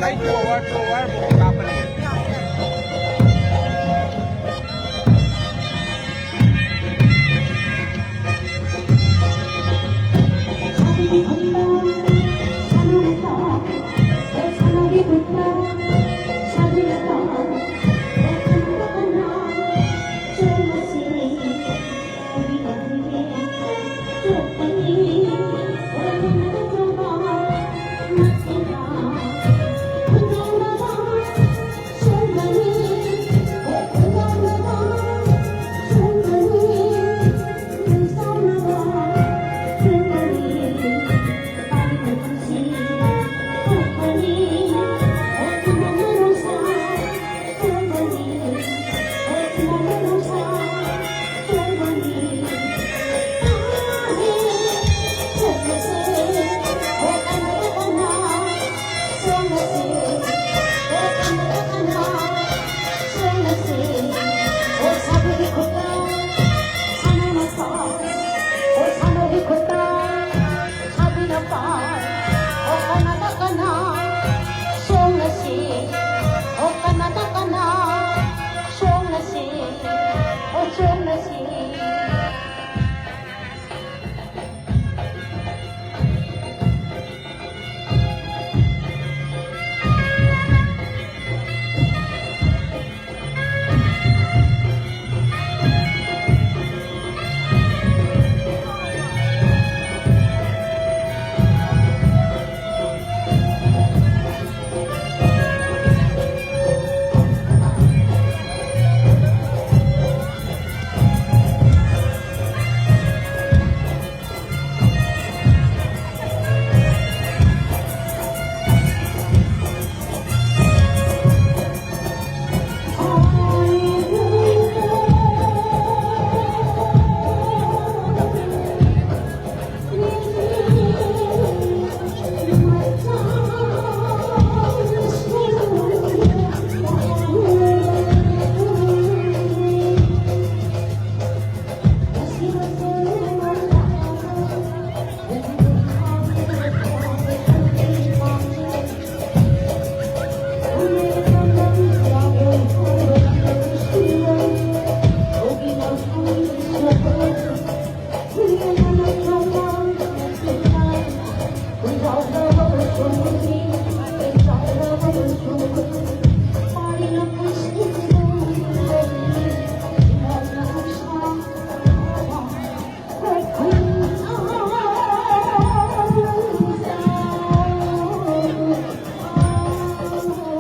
Two over, two over, movie ꯀꯥꯞꯄꯅꯤ꯫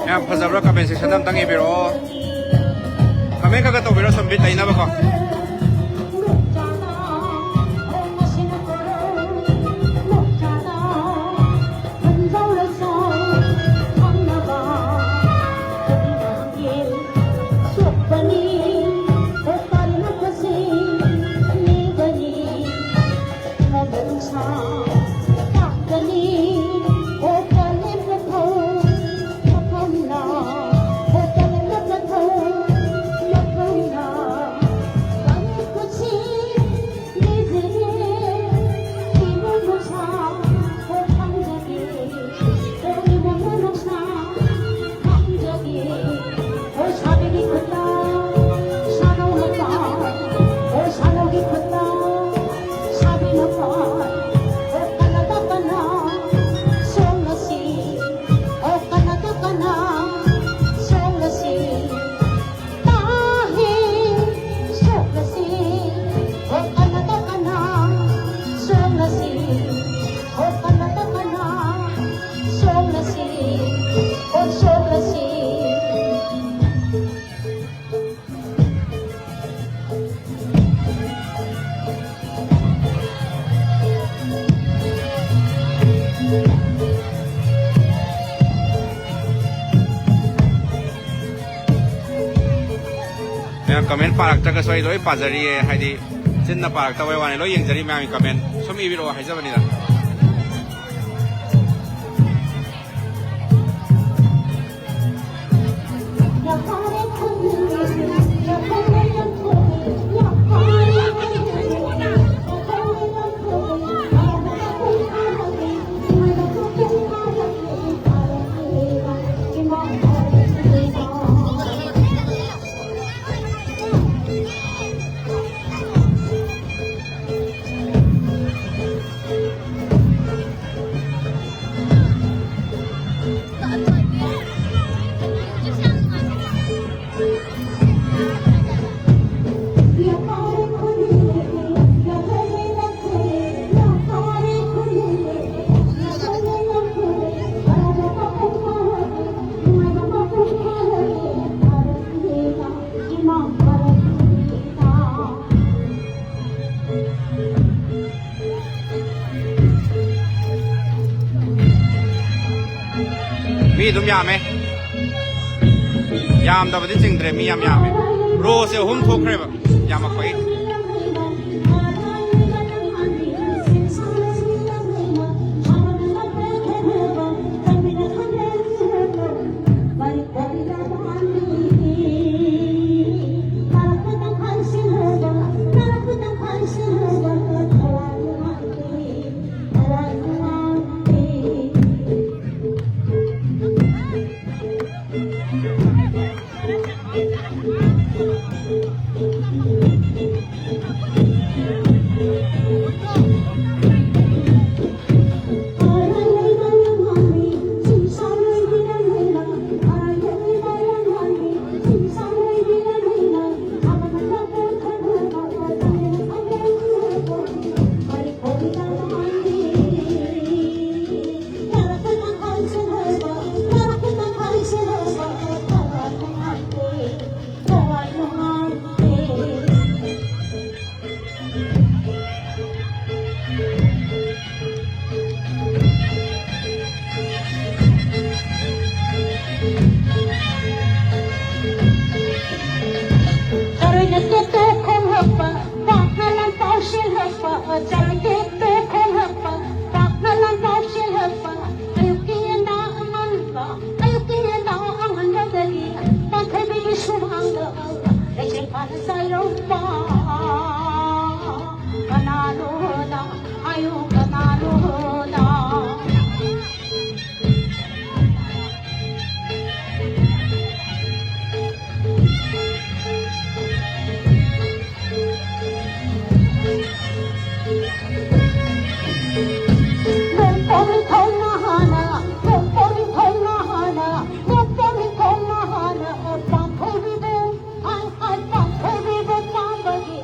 ꯌꯥꯝ ꯐꯖꯕ꯭ꯔꯥ? ꯀꯃꯦꯟ ꯁꯦꯛꯁꯟꯗ ꯑꯝꯇꯪ ꯏꯕꯤꯔꯛꯑꯣ꯫ ꯀꯃꯦꯟ ꯈꯔ ꯈꯔ ꯇꯧꯕꯤꯔꯣ, ꯁꯨꯝ ꯕꯤꯠ ꯂꯩꯅꯕꯀꯣ꯫ ꯃꯌꯥꯝ ꯀꯃꯦꯟ ꯄꯥꯔꯛꯇ꯭ꯔꯒꯁꯨ ꯑꯩ ꯂꯣꯏ ꯄꯥꯖꯔꯤꯌꯦ, ꯍꯥꯏꯗꯤ ꯆꯤꯟꯅ ꯄꯥꯔꯛꯇꯕꯩ ꯋꯥꯅꯤ, ꯂꯣꯏ ꯌꯦꯡꯖꯔꯤ ꯃꯌꯥꯝꯒꯤ ꯀꯃꯦꯟ꯫ ꯁꯨꯝ ꯏꯕꯤꯔꯛꯑꯣ ꯍꯥꯏꯖꯕꯅꯤꯗ꯫ ꯑꯗꯨꯝ ꯌꯥꯝꯃꯦ꯫ ꯌꯥꯝꯗꯕꯗꯤ ꯆꯤꯡꯗ꯭ꯔꯦ, ꯃꯤ ꯌꯥꯝ ꯌꯥꯝꯃꯦ꯫ ꯔꯣꯁꯦ ꯑꯍꯨꯝ ꯊꯣꯛꯈ꯭ꯔꯦꯕ ꯌꯥꯝꯃꯛꯄꯒꯤ꯫ ꯆꯔꯣꯏꯅ ꯇꯦꯛꯇꯣ ꯈꯣꯡꯂꯛꯄ, ꯄꯥꯛꯅ ꯂꯥꯟꯐꯥꯎ ꯁꯤꯜꯂꯛꯄ, ꯆꯔꯣꯏ ꯇꯦꯛꯇꯣ ꯈꯣꯡꯂꯛꯄ, ꯄꯥꯛꯅ ꯂꯥꯟꯐꯥꯎ ꯁꯤꯜꯂꯛꯄ, ꯑꯌꯨꯛꯀꯤ ꯌꯦꯟꯗꯥ ꯑꯉꯟꯕ, ꯑꯌꯨꯛꯀꯤ ꯌꯦꯟꯗꯥ ꯑꯉꯟꯕꯗꯒꯤ ꯄꯥꯟꯊꯣꯏꯕꯤꯒꯤ ꯁꯨꯃꯥꯡꯗ ꯂꯩꯆꯤꯜ ꯐꯥꯅ ꯆꯥꯏꯔꯧꯕ꯫ ꯀꯅꯥꯅꯣꯗ ꯍꯥꯏꯌꯨ, ꯀꯅꯥꯅꯣꯗ꯫ ꯅꯣꯡꯄꯣꯛ ꯅꯤꯡꯊꯧ ꯃꯍꯥꯅ, ꯅꯣꯡꯄꯣꯛ ꯅꯤꯡꯊꯧ ꯃꯍꯥꯅ, ꯅꯣꯡꯄꯣꯛ ꯅꯤꯡꯊꯧ ꯃꯍꯥꯅ, ꯄꯥꯟꯊꯣꯏꯕꯤꯕꯨ, ꯍꯥꯏ, ꯍꯥꯏ, ꯄꯥꯟꯊꯣꯏꯕꯤꯕꯨ ꯄꯥꯝꯕꯒꯤ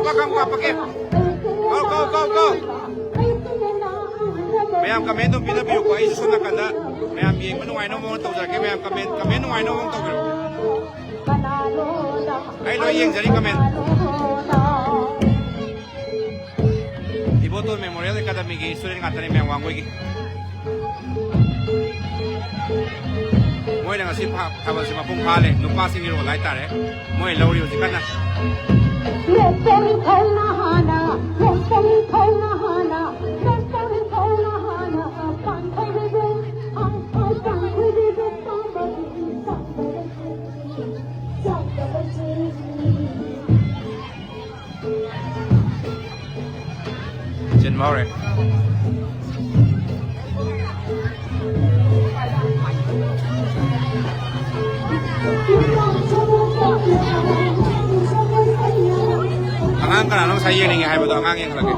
ꯀꯥꯞꯄꯛꯀꯦ꯫ Go, go, go, go꯫ ꯃꯌꯥꯝ comment ꯑꯗꯨꯝ ꯄꯤꯅꯕꯤꯌꯨꯀꯣ, ꯑꯩꯁꯨ ꯁꯣꯝ ꯅꯥꯀꯟꯗ ꯃꯌꯥꯝ ꯌꯦꯡꯕ ꯅꯨꯡꯉꯥꯏꯅꯕ ꯃꯑꯣꯡ ꯇꯧꯖꯔꯛꯀꯦ꯫ ꯃꯌꯥꯝ comment, comment ꯅꯨꯡꯉꯥꯏꯅꯕ ꯃꯑꯣꯡ ꯇꯧꯕꯤꯔꯛꯑꯣ꯫ ꯑꯩ ꯂꯣꯏ ꯌꯦꯡꯖꯔꯤ comment꯫ ꯏꯕꯣꯇꯣꯟ Memorial Academyꯒꯤ student ꯉꯥꯛꯇꯅꯦ ꯃꯌꯥꯝ, ꯋꯥꯡꯒꯣꯏꯒꯤ꯫ ꯃꯣꯏꯅ ꯉꯁꯤ ꯐꯥ-, ꯊꯥꯕꯜꯁꯦ ꯃꯄꯨꯡ ꯐꯥꯍꯜꯂꯦ꯫ ꯅꯨꯄꯥꯁꯤꯡꯒꯤ role ꯍꯥꯏꯇꯥꯔꯦ꯫ ꯃꯣꯏ ꯂꯧꯔꯤ ꯍꯧꯖꯤꯛ ꯀꯟꯅ꯫ ꯆꯦꯟꯕ ꯍꯧꯔꯦ꯫ ꯑꯉꯥꯡ ꯀꯅꯥꯅꯣ ꯉꯁꯥꯏ ꯌꯦꯡꯅꯤꯡꯉꯦ ꯍꯥꯏꯕꯗꯣ? ꯑꯉꯥꯡ ꯌꯦꯡꯍꯜꯂꯒꯦ꯫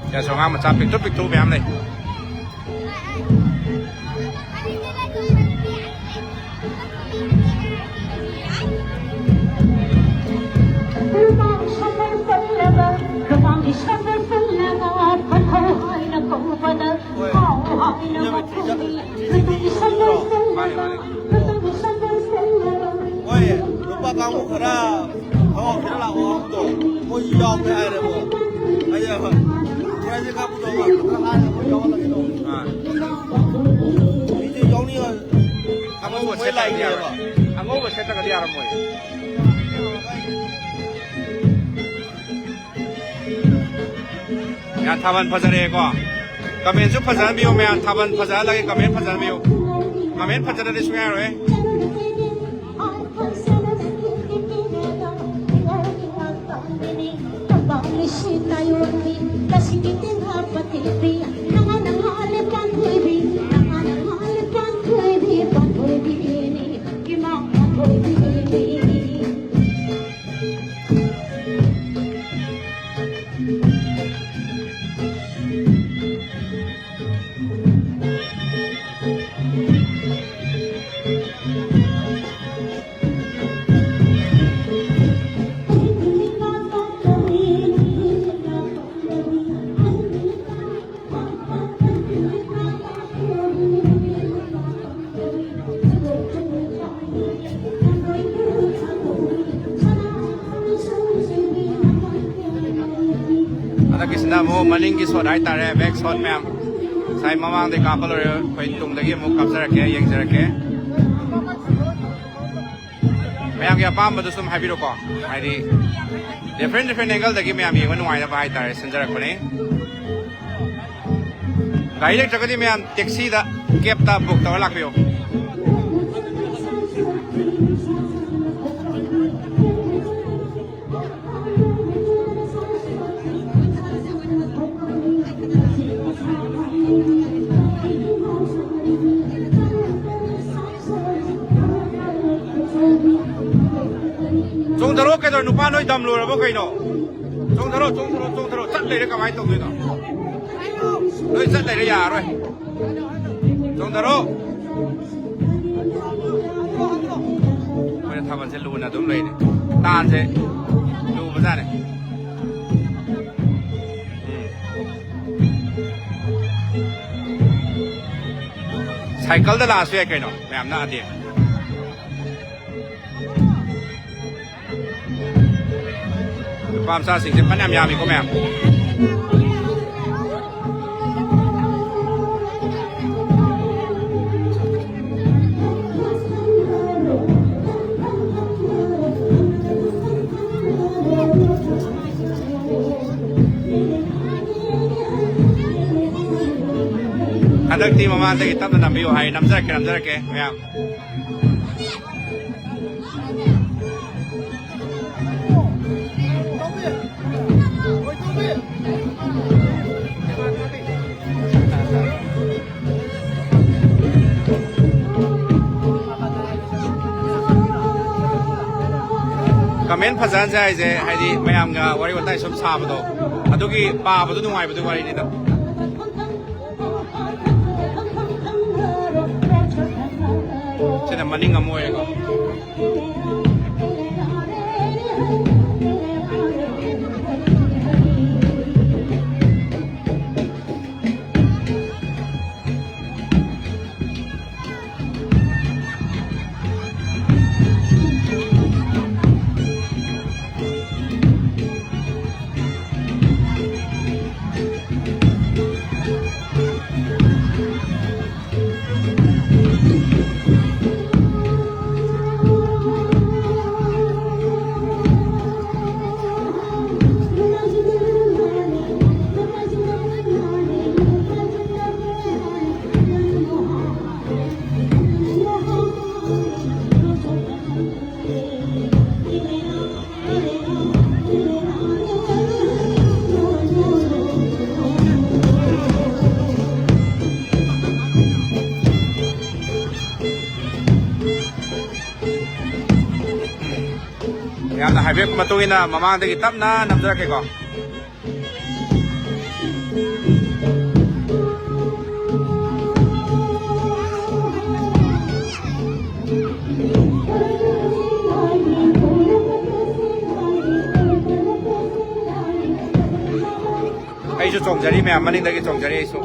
ꯁꯤꯗꯁꯨ ꯑꯉꯥꯡ ꯃꯆꯥ ꯄꯤꯛꯇ꯭ꯔꯨ ꯄꯤꯛꯇ꯭ꯔꯨ ꯃꯌꯥꯝ ꯂꯩ꯫ ꯃꯥꯅꯦ, ꯃꯥꯅꯦ꯫ ꯍꯣꯏ, ꯅꯨꯄꯥ ꯀꯥꯡꯕꯨ ꯈꯔ ꯊꯕꯛ ꯈꯔ ꯂꯥꯛꯑꯣ ꯍꯥꯏꯕꯗꯣ, ꯃꯣꯏ ꯌꯥꯎꯒꯦ ꯍꯥꯏꯔꯦꯕ꯫ ꯑꯩ ꯄ꯭ꯔꯥꯏꯖ ꯀꯥꯞꯄꯗꯣ ꯈꯔ ꯍꯥꯏꯔꯦ, ꯃꯣꯏ ꯌꯥꯎꯍꯜꯂꯒꯦ ꯇꯧꯕꯅꯦ꯫ ꯑꯥ꯫ ꯃꯤꯗꯤ ꯌꯥꯎꯅꯤꯡꯉ-, ꯑꯉꯧꯕ ꯃꯣꯏ ꯁꯦꯠꯇ꯭ꯔꯒꯗꯤ ꯂꯥꯛꯏꯅꯦꯕ꯫ ꯌꯥꯔꯣꯏ꯫ ꯑꯉꯧꯕ ꯁꯦꯠꯇ꯭ꯔꯒꯗꯤ ꯌꯥꯔꯝꯃꯣꯏ꯫ ꯌꯥ, ꯊꯥꯕꯜ ꯐꯖꯔꯦꯀꯣ꯫ Commentꯁꯨ ꯐꯖꯍꯟꯕꯤꯌꯨ ꯃꯌꯥꯝ, ꯊꯥꯕꯜ ꯐꯖꯍꯜꯂꯒꯦ, comment ꯐꯖꯍꯟꯕꯤꯌꯨ꯫ Comment ꯐꯖꯗ꯭ꯔꯗꯤ ꯁꯨꯡꯌꯥ ꯌꯥꯔꯣꯏ꯫ ꯁꯤꯅ ꯑꯃꯨꯛ ꯃꯅꯤꯡꯒꯤ ꯁꯣꯠ ꯍꯥꯏꯇꯥꯔꯦ, ꯕꯦꯛ ꯁꯣꯠ ꯃꯌꯥꯝ꯫ ꯉꯁꯥꯏ ꯃꯃꯥꯡꯗꯩ ꯀꯥꯞꯄ ꯂꯣꯏꯔꯦ, ꯑꯩꯈꯣꯏ ꯇꯨꯡꯗꯒꯤ ꯑꯃꯨꯛ ꯀꯥꯞꯆꯔꯛꯀꯦ, ꯌꯦꯡꯖꯔꯛꯀꯦ꯫ ꯃꯌꯥꯝꯒꯤ ꯑꯄꯥꯝꯕꯗꯨ ꯁꯨꯝ ꯍꯥꯏꯕꯤꯔꯣꯀꯣ, ꯍꯥꯏꯗꯤ different different angle ꯗꯒꯤ ꯃꯌꯥꯝ ꯌꯦꯡꯕ ꯅꯨꯡꯉꯥꯏꯅꯕ ꯍꯥꯏꯇꯥꯔꯦ, ꯁꯤꯟꯖꯔꯛꯄꯅꯤ꯫ ꯒꯥꯔꯤ ꯂꯩꯇ꯭ꯔꯒꯗꯤ ꯃꯌꯥꯝ ꯇꯦꯛꯁꯤꯗ, ꯀꯦꯞꯇ ꯕꯨꯛ ꯇꯧꯔ ꯂꯥꯛꯄꯤꯌꯨ꯫ ꯆꯣꯡꯊꯔꯣ, ꯀꯩꯗꯧꯔꯦ? ꯅꯨꯄꯥ ꯅꯣꯏ ꯗꯝ ꯂꯣꯏꯔꯕꯣ ꯀꯩꯅꯣ? ꯆꯣꯡꯊꯔꯣ, ꯆꯣꯡꯊꯔꯣ, ꯆꯣꯡꯊꯔꯣ꯫ ꯆꯠ ꯂꯩꯔꯦ ꯀꯃꯥꯏꯅ ꯇꯧꯗꯣꯏꯅꯣ? ꯅꯣꯏ ꯆꯠ ꯂꯩꯔꯦ ꯌꯥꯔꯔꯣꯏ꯫ ꯆꯣꯡꯊꯔꯣ꯫ ꯑꯩꯈꯣꯏꯅ ꯊꯥꯕꯜꯁꯦ ꯂꯨꯅ ꯑꯗꯨꯝ ꯂꯩꯔꯦ꯫ ꯇꯥꯟꯁꯦ ꯂꯨꯕꯖꯥꯠꯅꯦ꯫ ꯎꯝ꯫ ꯁꯥꯏꯀꯜꯗ ꯂꯥꯛꯑꯁꯨ ꯌꯥꯏ ꯀꯩꯅꯣ, ꯃꯌꯥꯝ ꯅꯛꯑꯗꯤ꯫ ꯅꯨꯄꯥ ꯃꯆꯥꯁꯤꯡꯁꯦ ꯐꯅꯌꯥꯝ ꯌꯥꯝꯃꯤꯀꯣ ꯃꯌꯥꯝ꯫ ꯍꯟꯗꯛꯇꯤ ꯃꯃꯥꯡꯗꯒꯤ ꯇꯞꯅ ꯅꯝꯕꯤꯌꯨ ꯍꯥꯏ꯫ ꯅꯝꯖꯔꯛꯀꯦ, ꯅꯝꯖꯔꯛꯀꯦ ꯃꯌꯥꯝ꯫ ꯀꯃꯦꯟ ꯐꯖꯍꯟꯁꯦ ꯍꯥꯏꯁꯦ, ꯍꯥꯏꯗꯤ ꯃꯌꯥꯝꯒ ꯋꯥꯔꯤ ꯋꯥꯇꯥꯏ ꯁꯨꯝ ꯁꯥꯕꯗꯣ, ꯑꯗꯨꯒꯤ ꯄꯥꯕꯗꯣ ꯅꯨꯡꯉꯥꯏꯕꯗꯨꯒꯤ ꯋꯥꯔꯤꯅꯤꯗ꯫ ꯁꯤꯅ ꯃꯅꯤꯡ ꯑꯃ ꯑꯣꯏꯔꯦꯀꯣ꯫ ꯃꯇꯨꯡ ꯏꯟꯅ ꯃꯃꯥꯡꯗꯒꯤ ꯇꯞꯅ ꯅꯝꯖꯔꯛꯀꯦꯀꯣ꯫ ꯑꯩꯁꯨ ꯆꯣꯡꯖꯔꯤ ꯃꯌꯥꯝ, ꯃꯅꯤꯡꯗꯒꯤ ꯆꯣꯡꯖꯔꯤ ꯑꯩꯁꯨ꯫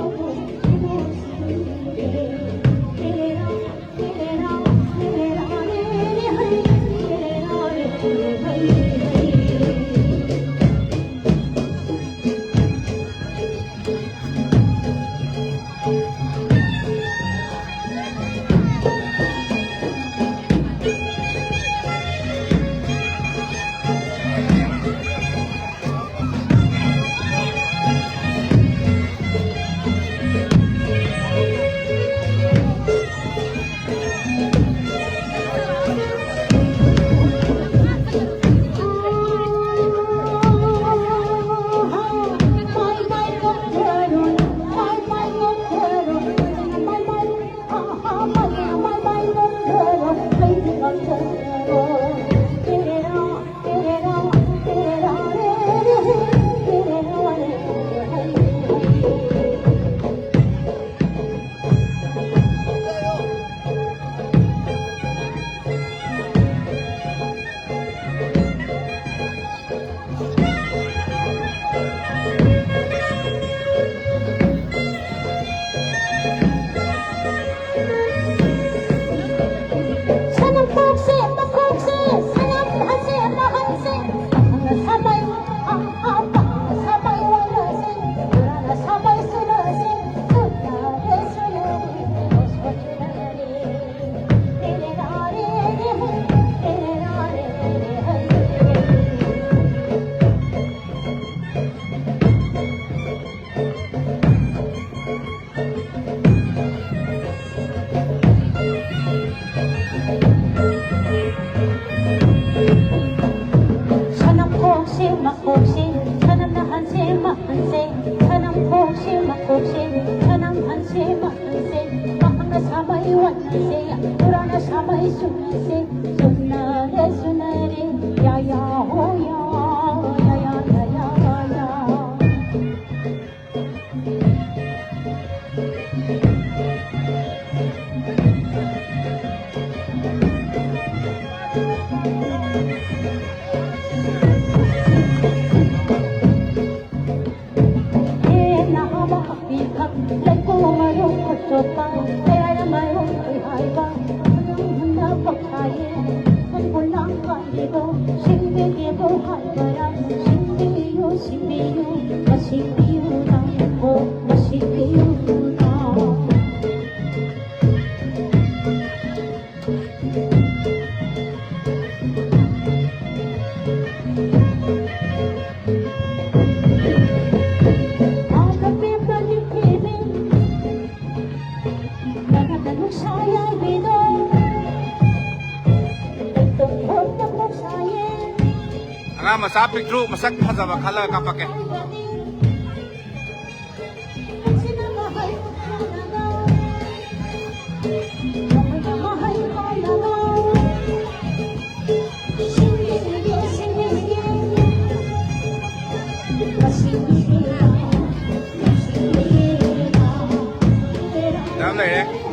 ꯁꯅꯝ ꯈꯣꯡꯁꯤ ꯃꯈꯣꯡꯁꯤ, ꯁꯅꯝ ꯅꯍꯥꯟꯁꯤ ꯃꯍꯥꯟꯁꯤ, ꯁꯅꯝ ꯈꯣꯡꯁꯤ ꯃꯈꯣꯡꯁꯤ, ꯁꯅꯝ ꯍꯟꯁꯤ ꯃꯍꯥꯟꯁꯤ, ꯃꯍꯥꯛꯅ ꯁꯥꯃꯩ ꯋꯥꯟꯅꯁꯤ, ꯎꯔꯥꯅ ꯁꯥꯃꯩ ꯁꯨꯅꯁꯤ, ꯁꯨꯅꯔꯦ ꯁꯨꯅꯔꯦ, ꯌꯥ ꯌꯥ ꯍꯣ꯫ ꯑꯉꯥꯡ ꯃꯆꯥ ꯄꯤꯛꯇ꯭ꯔꯨ ꯃꯁꯛ ꯐꯖꯕ ꯈꯜꯂꯒ ꯀꯥꯞꯄꯛꯀꯦ꯫ ꯌꯥꯝ ꯂꯩꯔꯦ꯫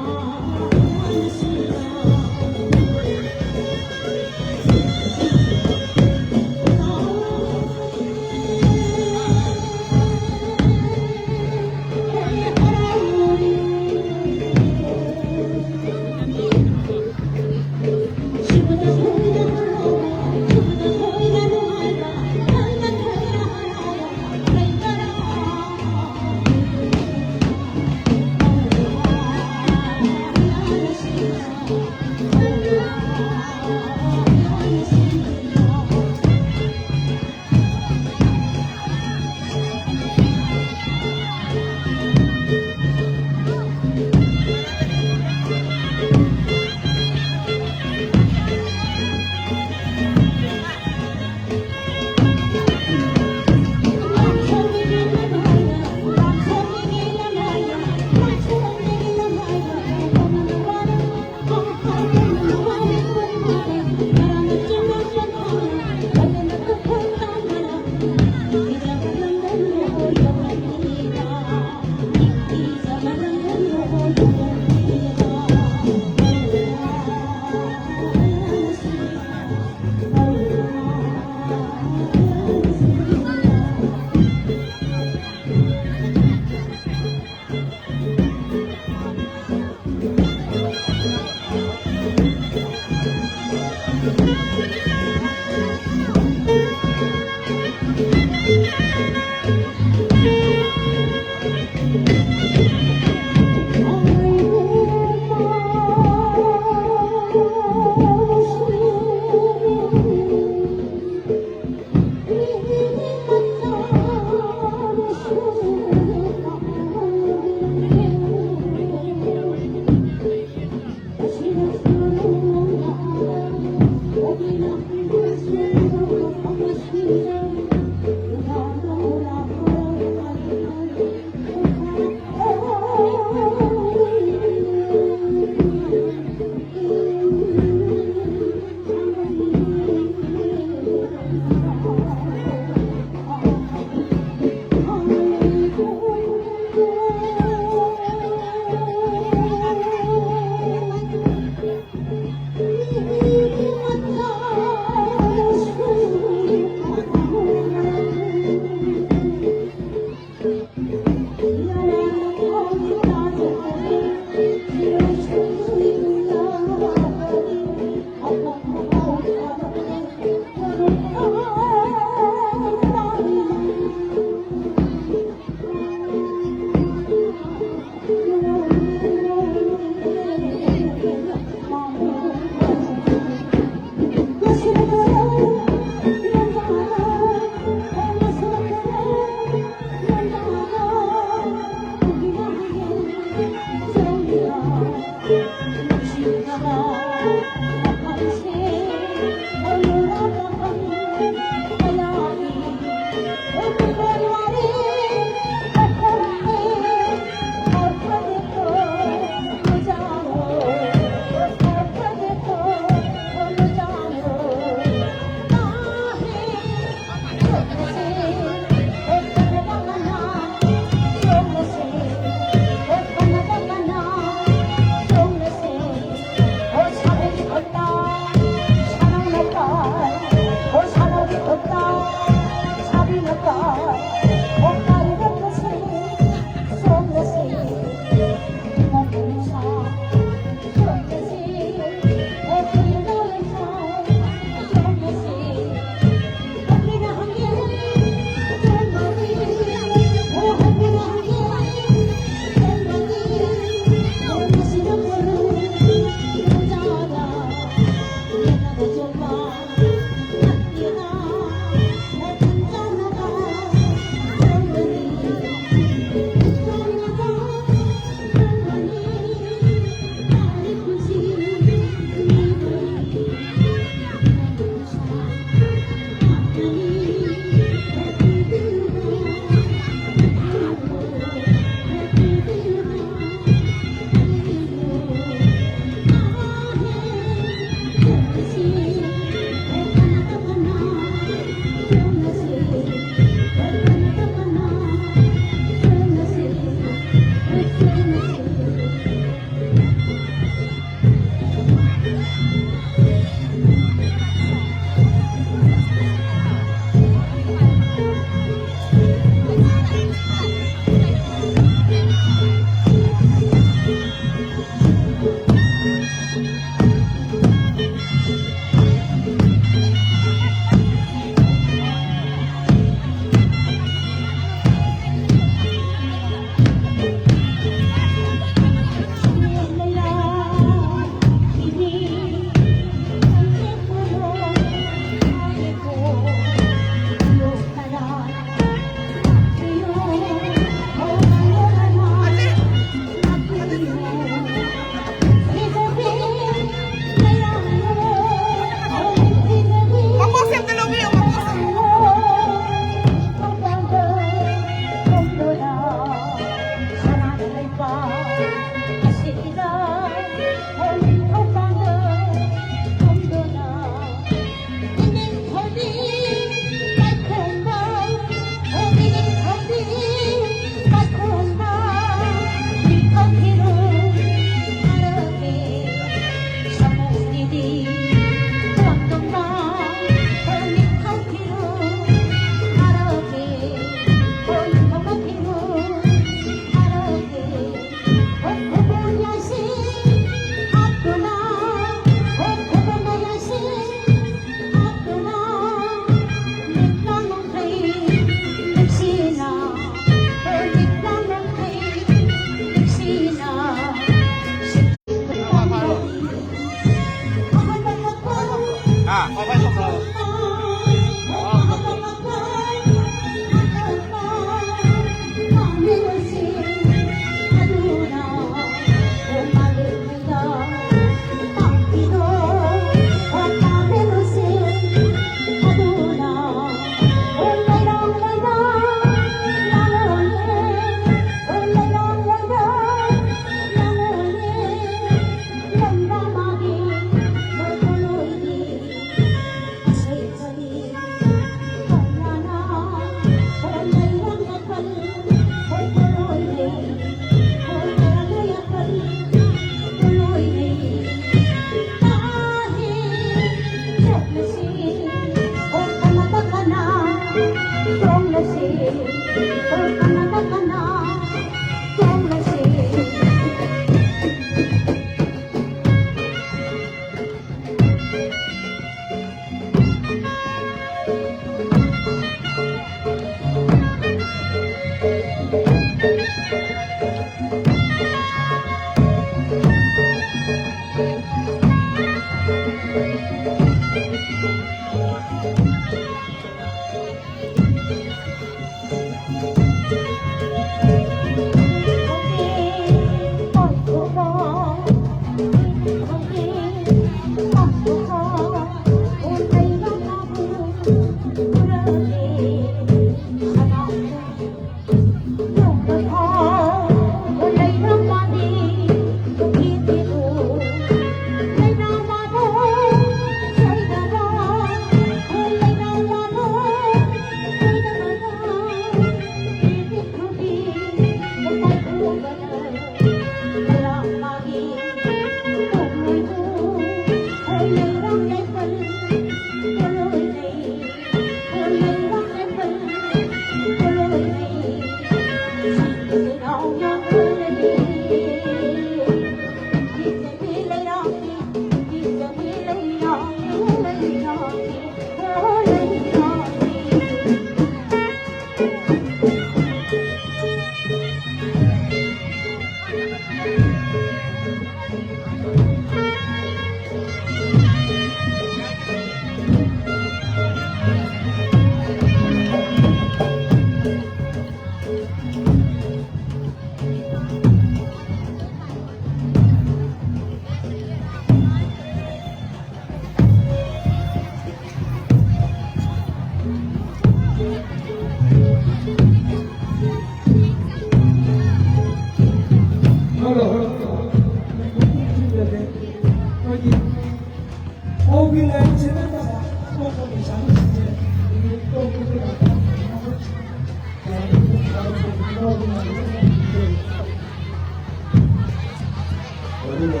ꯑꯗꯨꯒ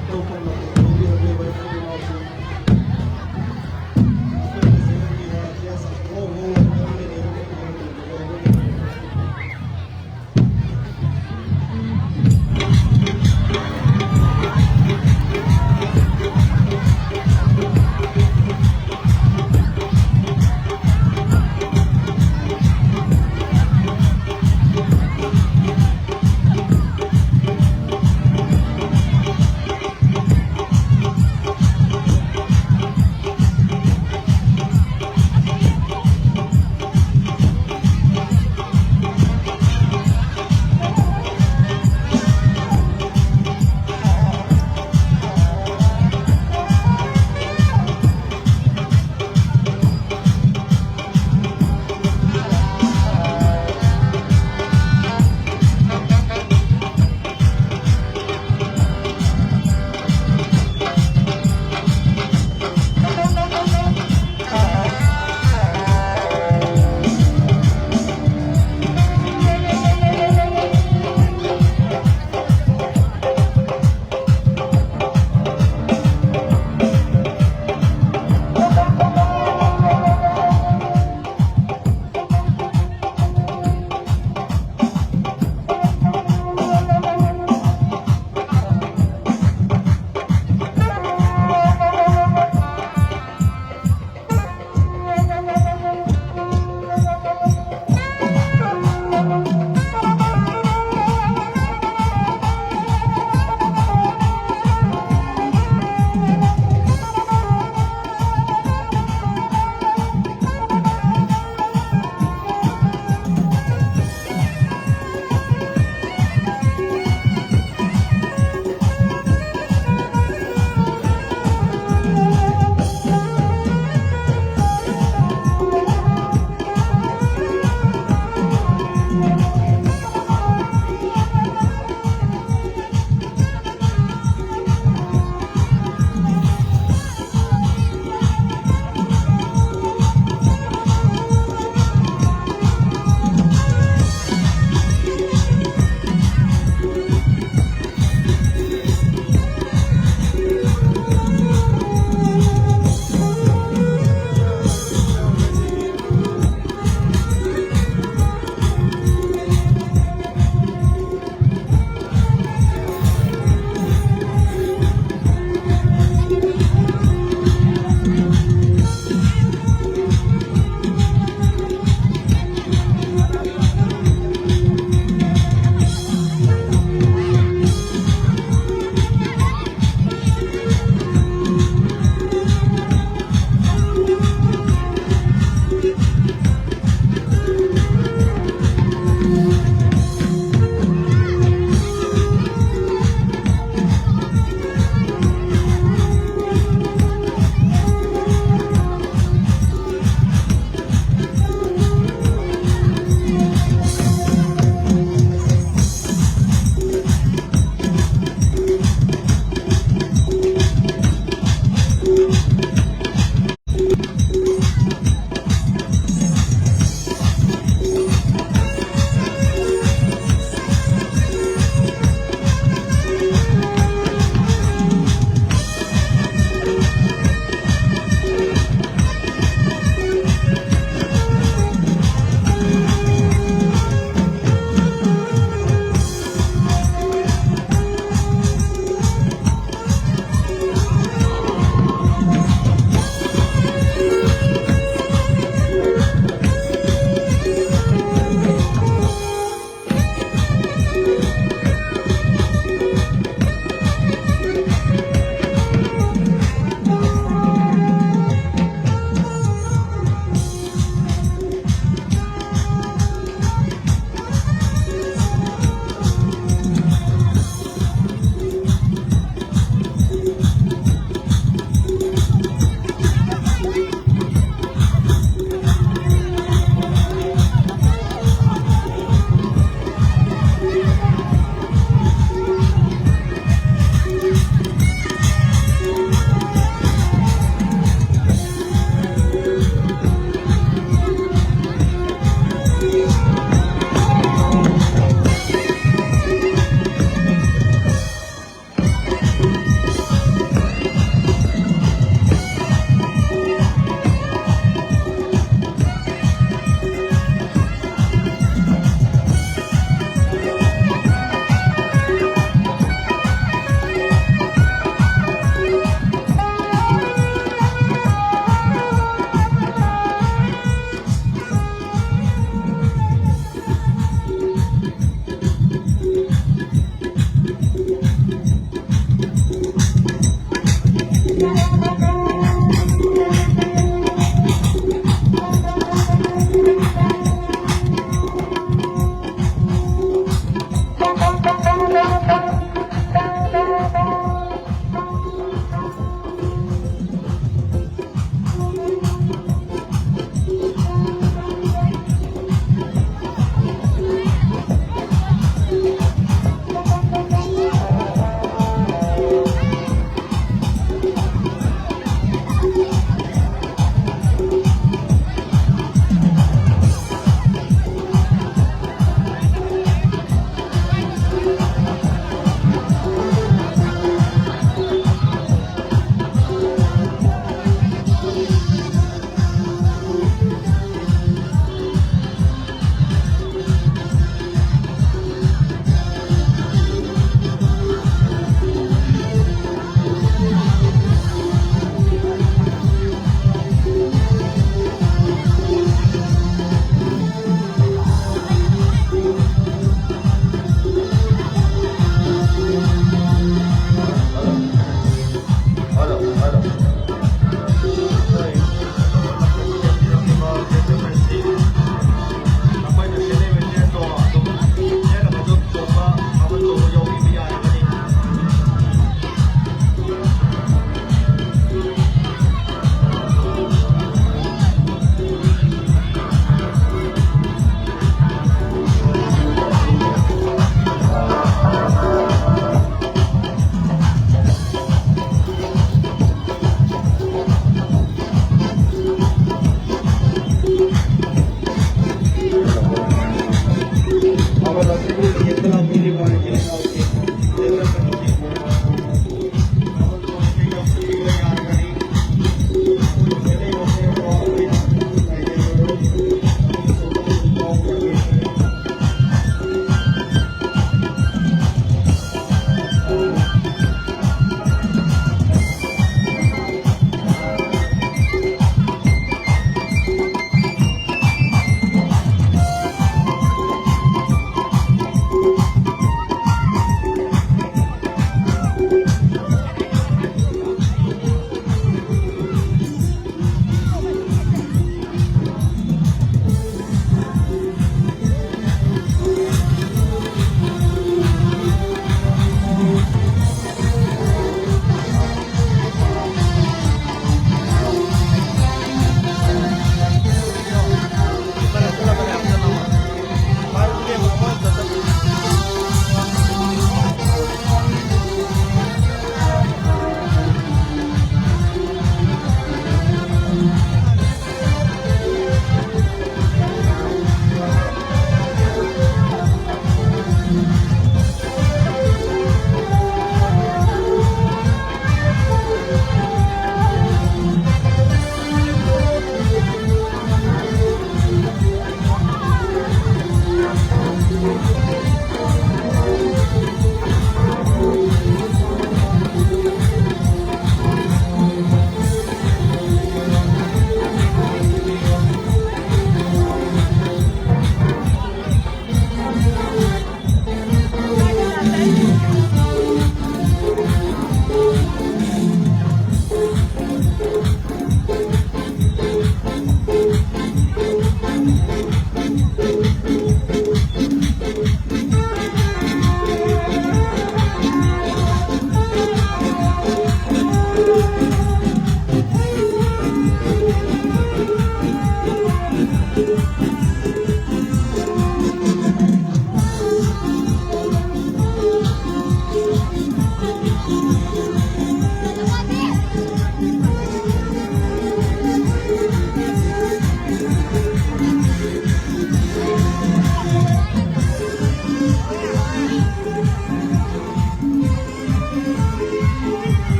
ꯑꯇꯣꯞꯄ ꯃꯇꯝꯗꯗꯤ ꯑꯩꯈꯣꯏ ꯃꯔꯨꯞ ꯃꯄꯥꯡꯁꯤꯡ ꯑꯩꯈꯣꯏꯒꯤ ꯆꯠꯅꯕꯤ ꯍꯥꯏꯔꯗꯤ ꯑꯆꯧꯕ ꯍꯣꯜ ꯑꯃ ꯂꯩꯔꯦ꯫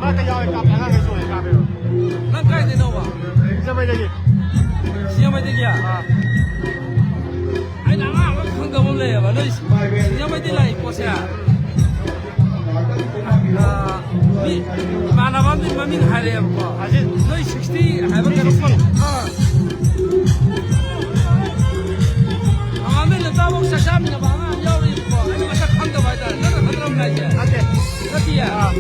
ꯀꯥꯞꯄ ꯌꯥꯎꯋꯦ, ꯀꯥꯞꯄꯦ, ꯑꯉꯥꯡꯈꯩꯁꯨ ꯑꯣꯏꯅ ꯀꯥꯞꯄꯦꯕ꯫ ꯅꯪ ꯀꯥꯏꯗꯩꯅꯣꯕ? ꯁꯤꯡꯖꯃꯩꯗꯒꯤ꯫ ꯁꯤꯡꯖꯃꯩꯗꯒꯤ? ꯑꯥ꯫ ꯑꯩꯅ ꯑꯉꯥꯡ ꯑꯃ ꯈꯪꯗꯕ ꯑꯃ ꯂꯩꯌꯦꯕ, ꯅꯣꯏ ꯁꯤꯡꯖꯃꯩꯗꯒꯤ ꯂꯥꯛꯏ ꯄꯣꯠꯁꯦ꯫ ꯑꯥ, ꯃꯤ ꯏꯃꯥꯟꯅꯕ ꯑꯃꯗꯤ ꯃꯃꯤꯡ ꯍꯥꯏꯔꯛꯑꯦꯕꯀꯣ꯫ ꯑꯁꯤ ꯅꯣꯏ ꯁꯤꯛꯁꯇꯤ ꯍꯥꯏꯕ ꯀꯩꯅꯣ ꯄꯣꯠ꯫ ꯑꯥ꯫ ꯃꯃꯥꯡꯗ ꯅꯨꯄꯥꯃꯨꯛ ꯆꯥꯛ ꯆꯥꯃꯤꯟꯅꯕ ꯑꯉꯥꯡ ꯑꯃ ꯌꯥꯎꯔꯤꯕꯀꯣ꯫ ꯑꯩꯅ ꯃꯁꯛ ꯈꯪꯗꯕ ꯍꯥꯏꯇꯥꯔꯦ꯫ ꯅꯪꯅ ꯈꯪꯗ꯭ꯔꯕ ꯍꯥꯏꯁꯦ? ꯅꯠꯇꯦ꯫ ꯅꯠꯇꯤꯌꯦ? ꯑꯥ꯫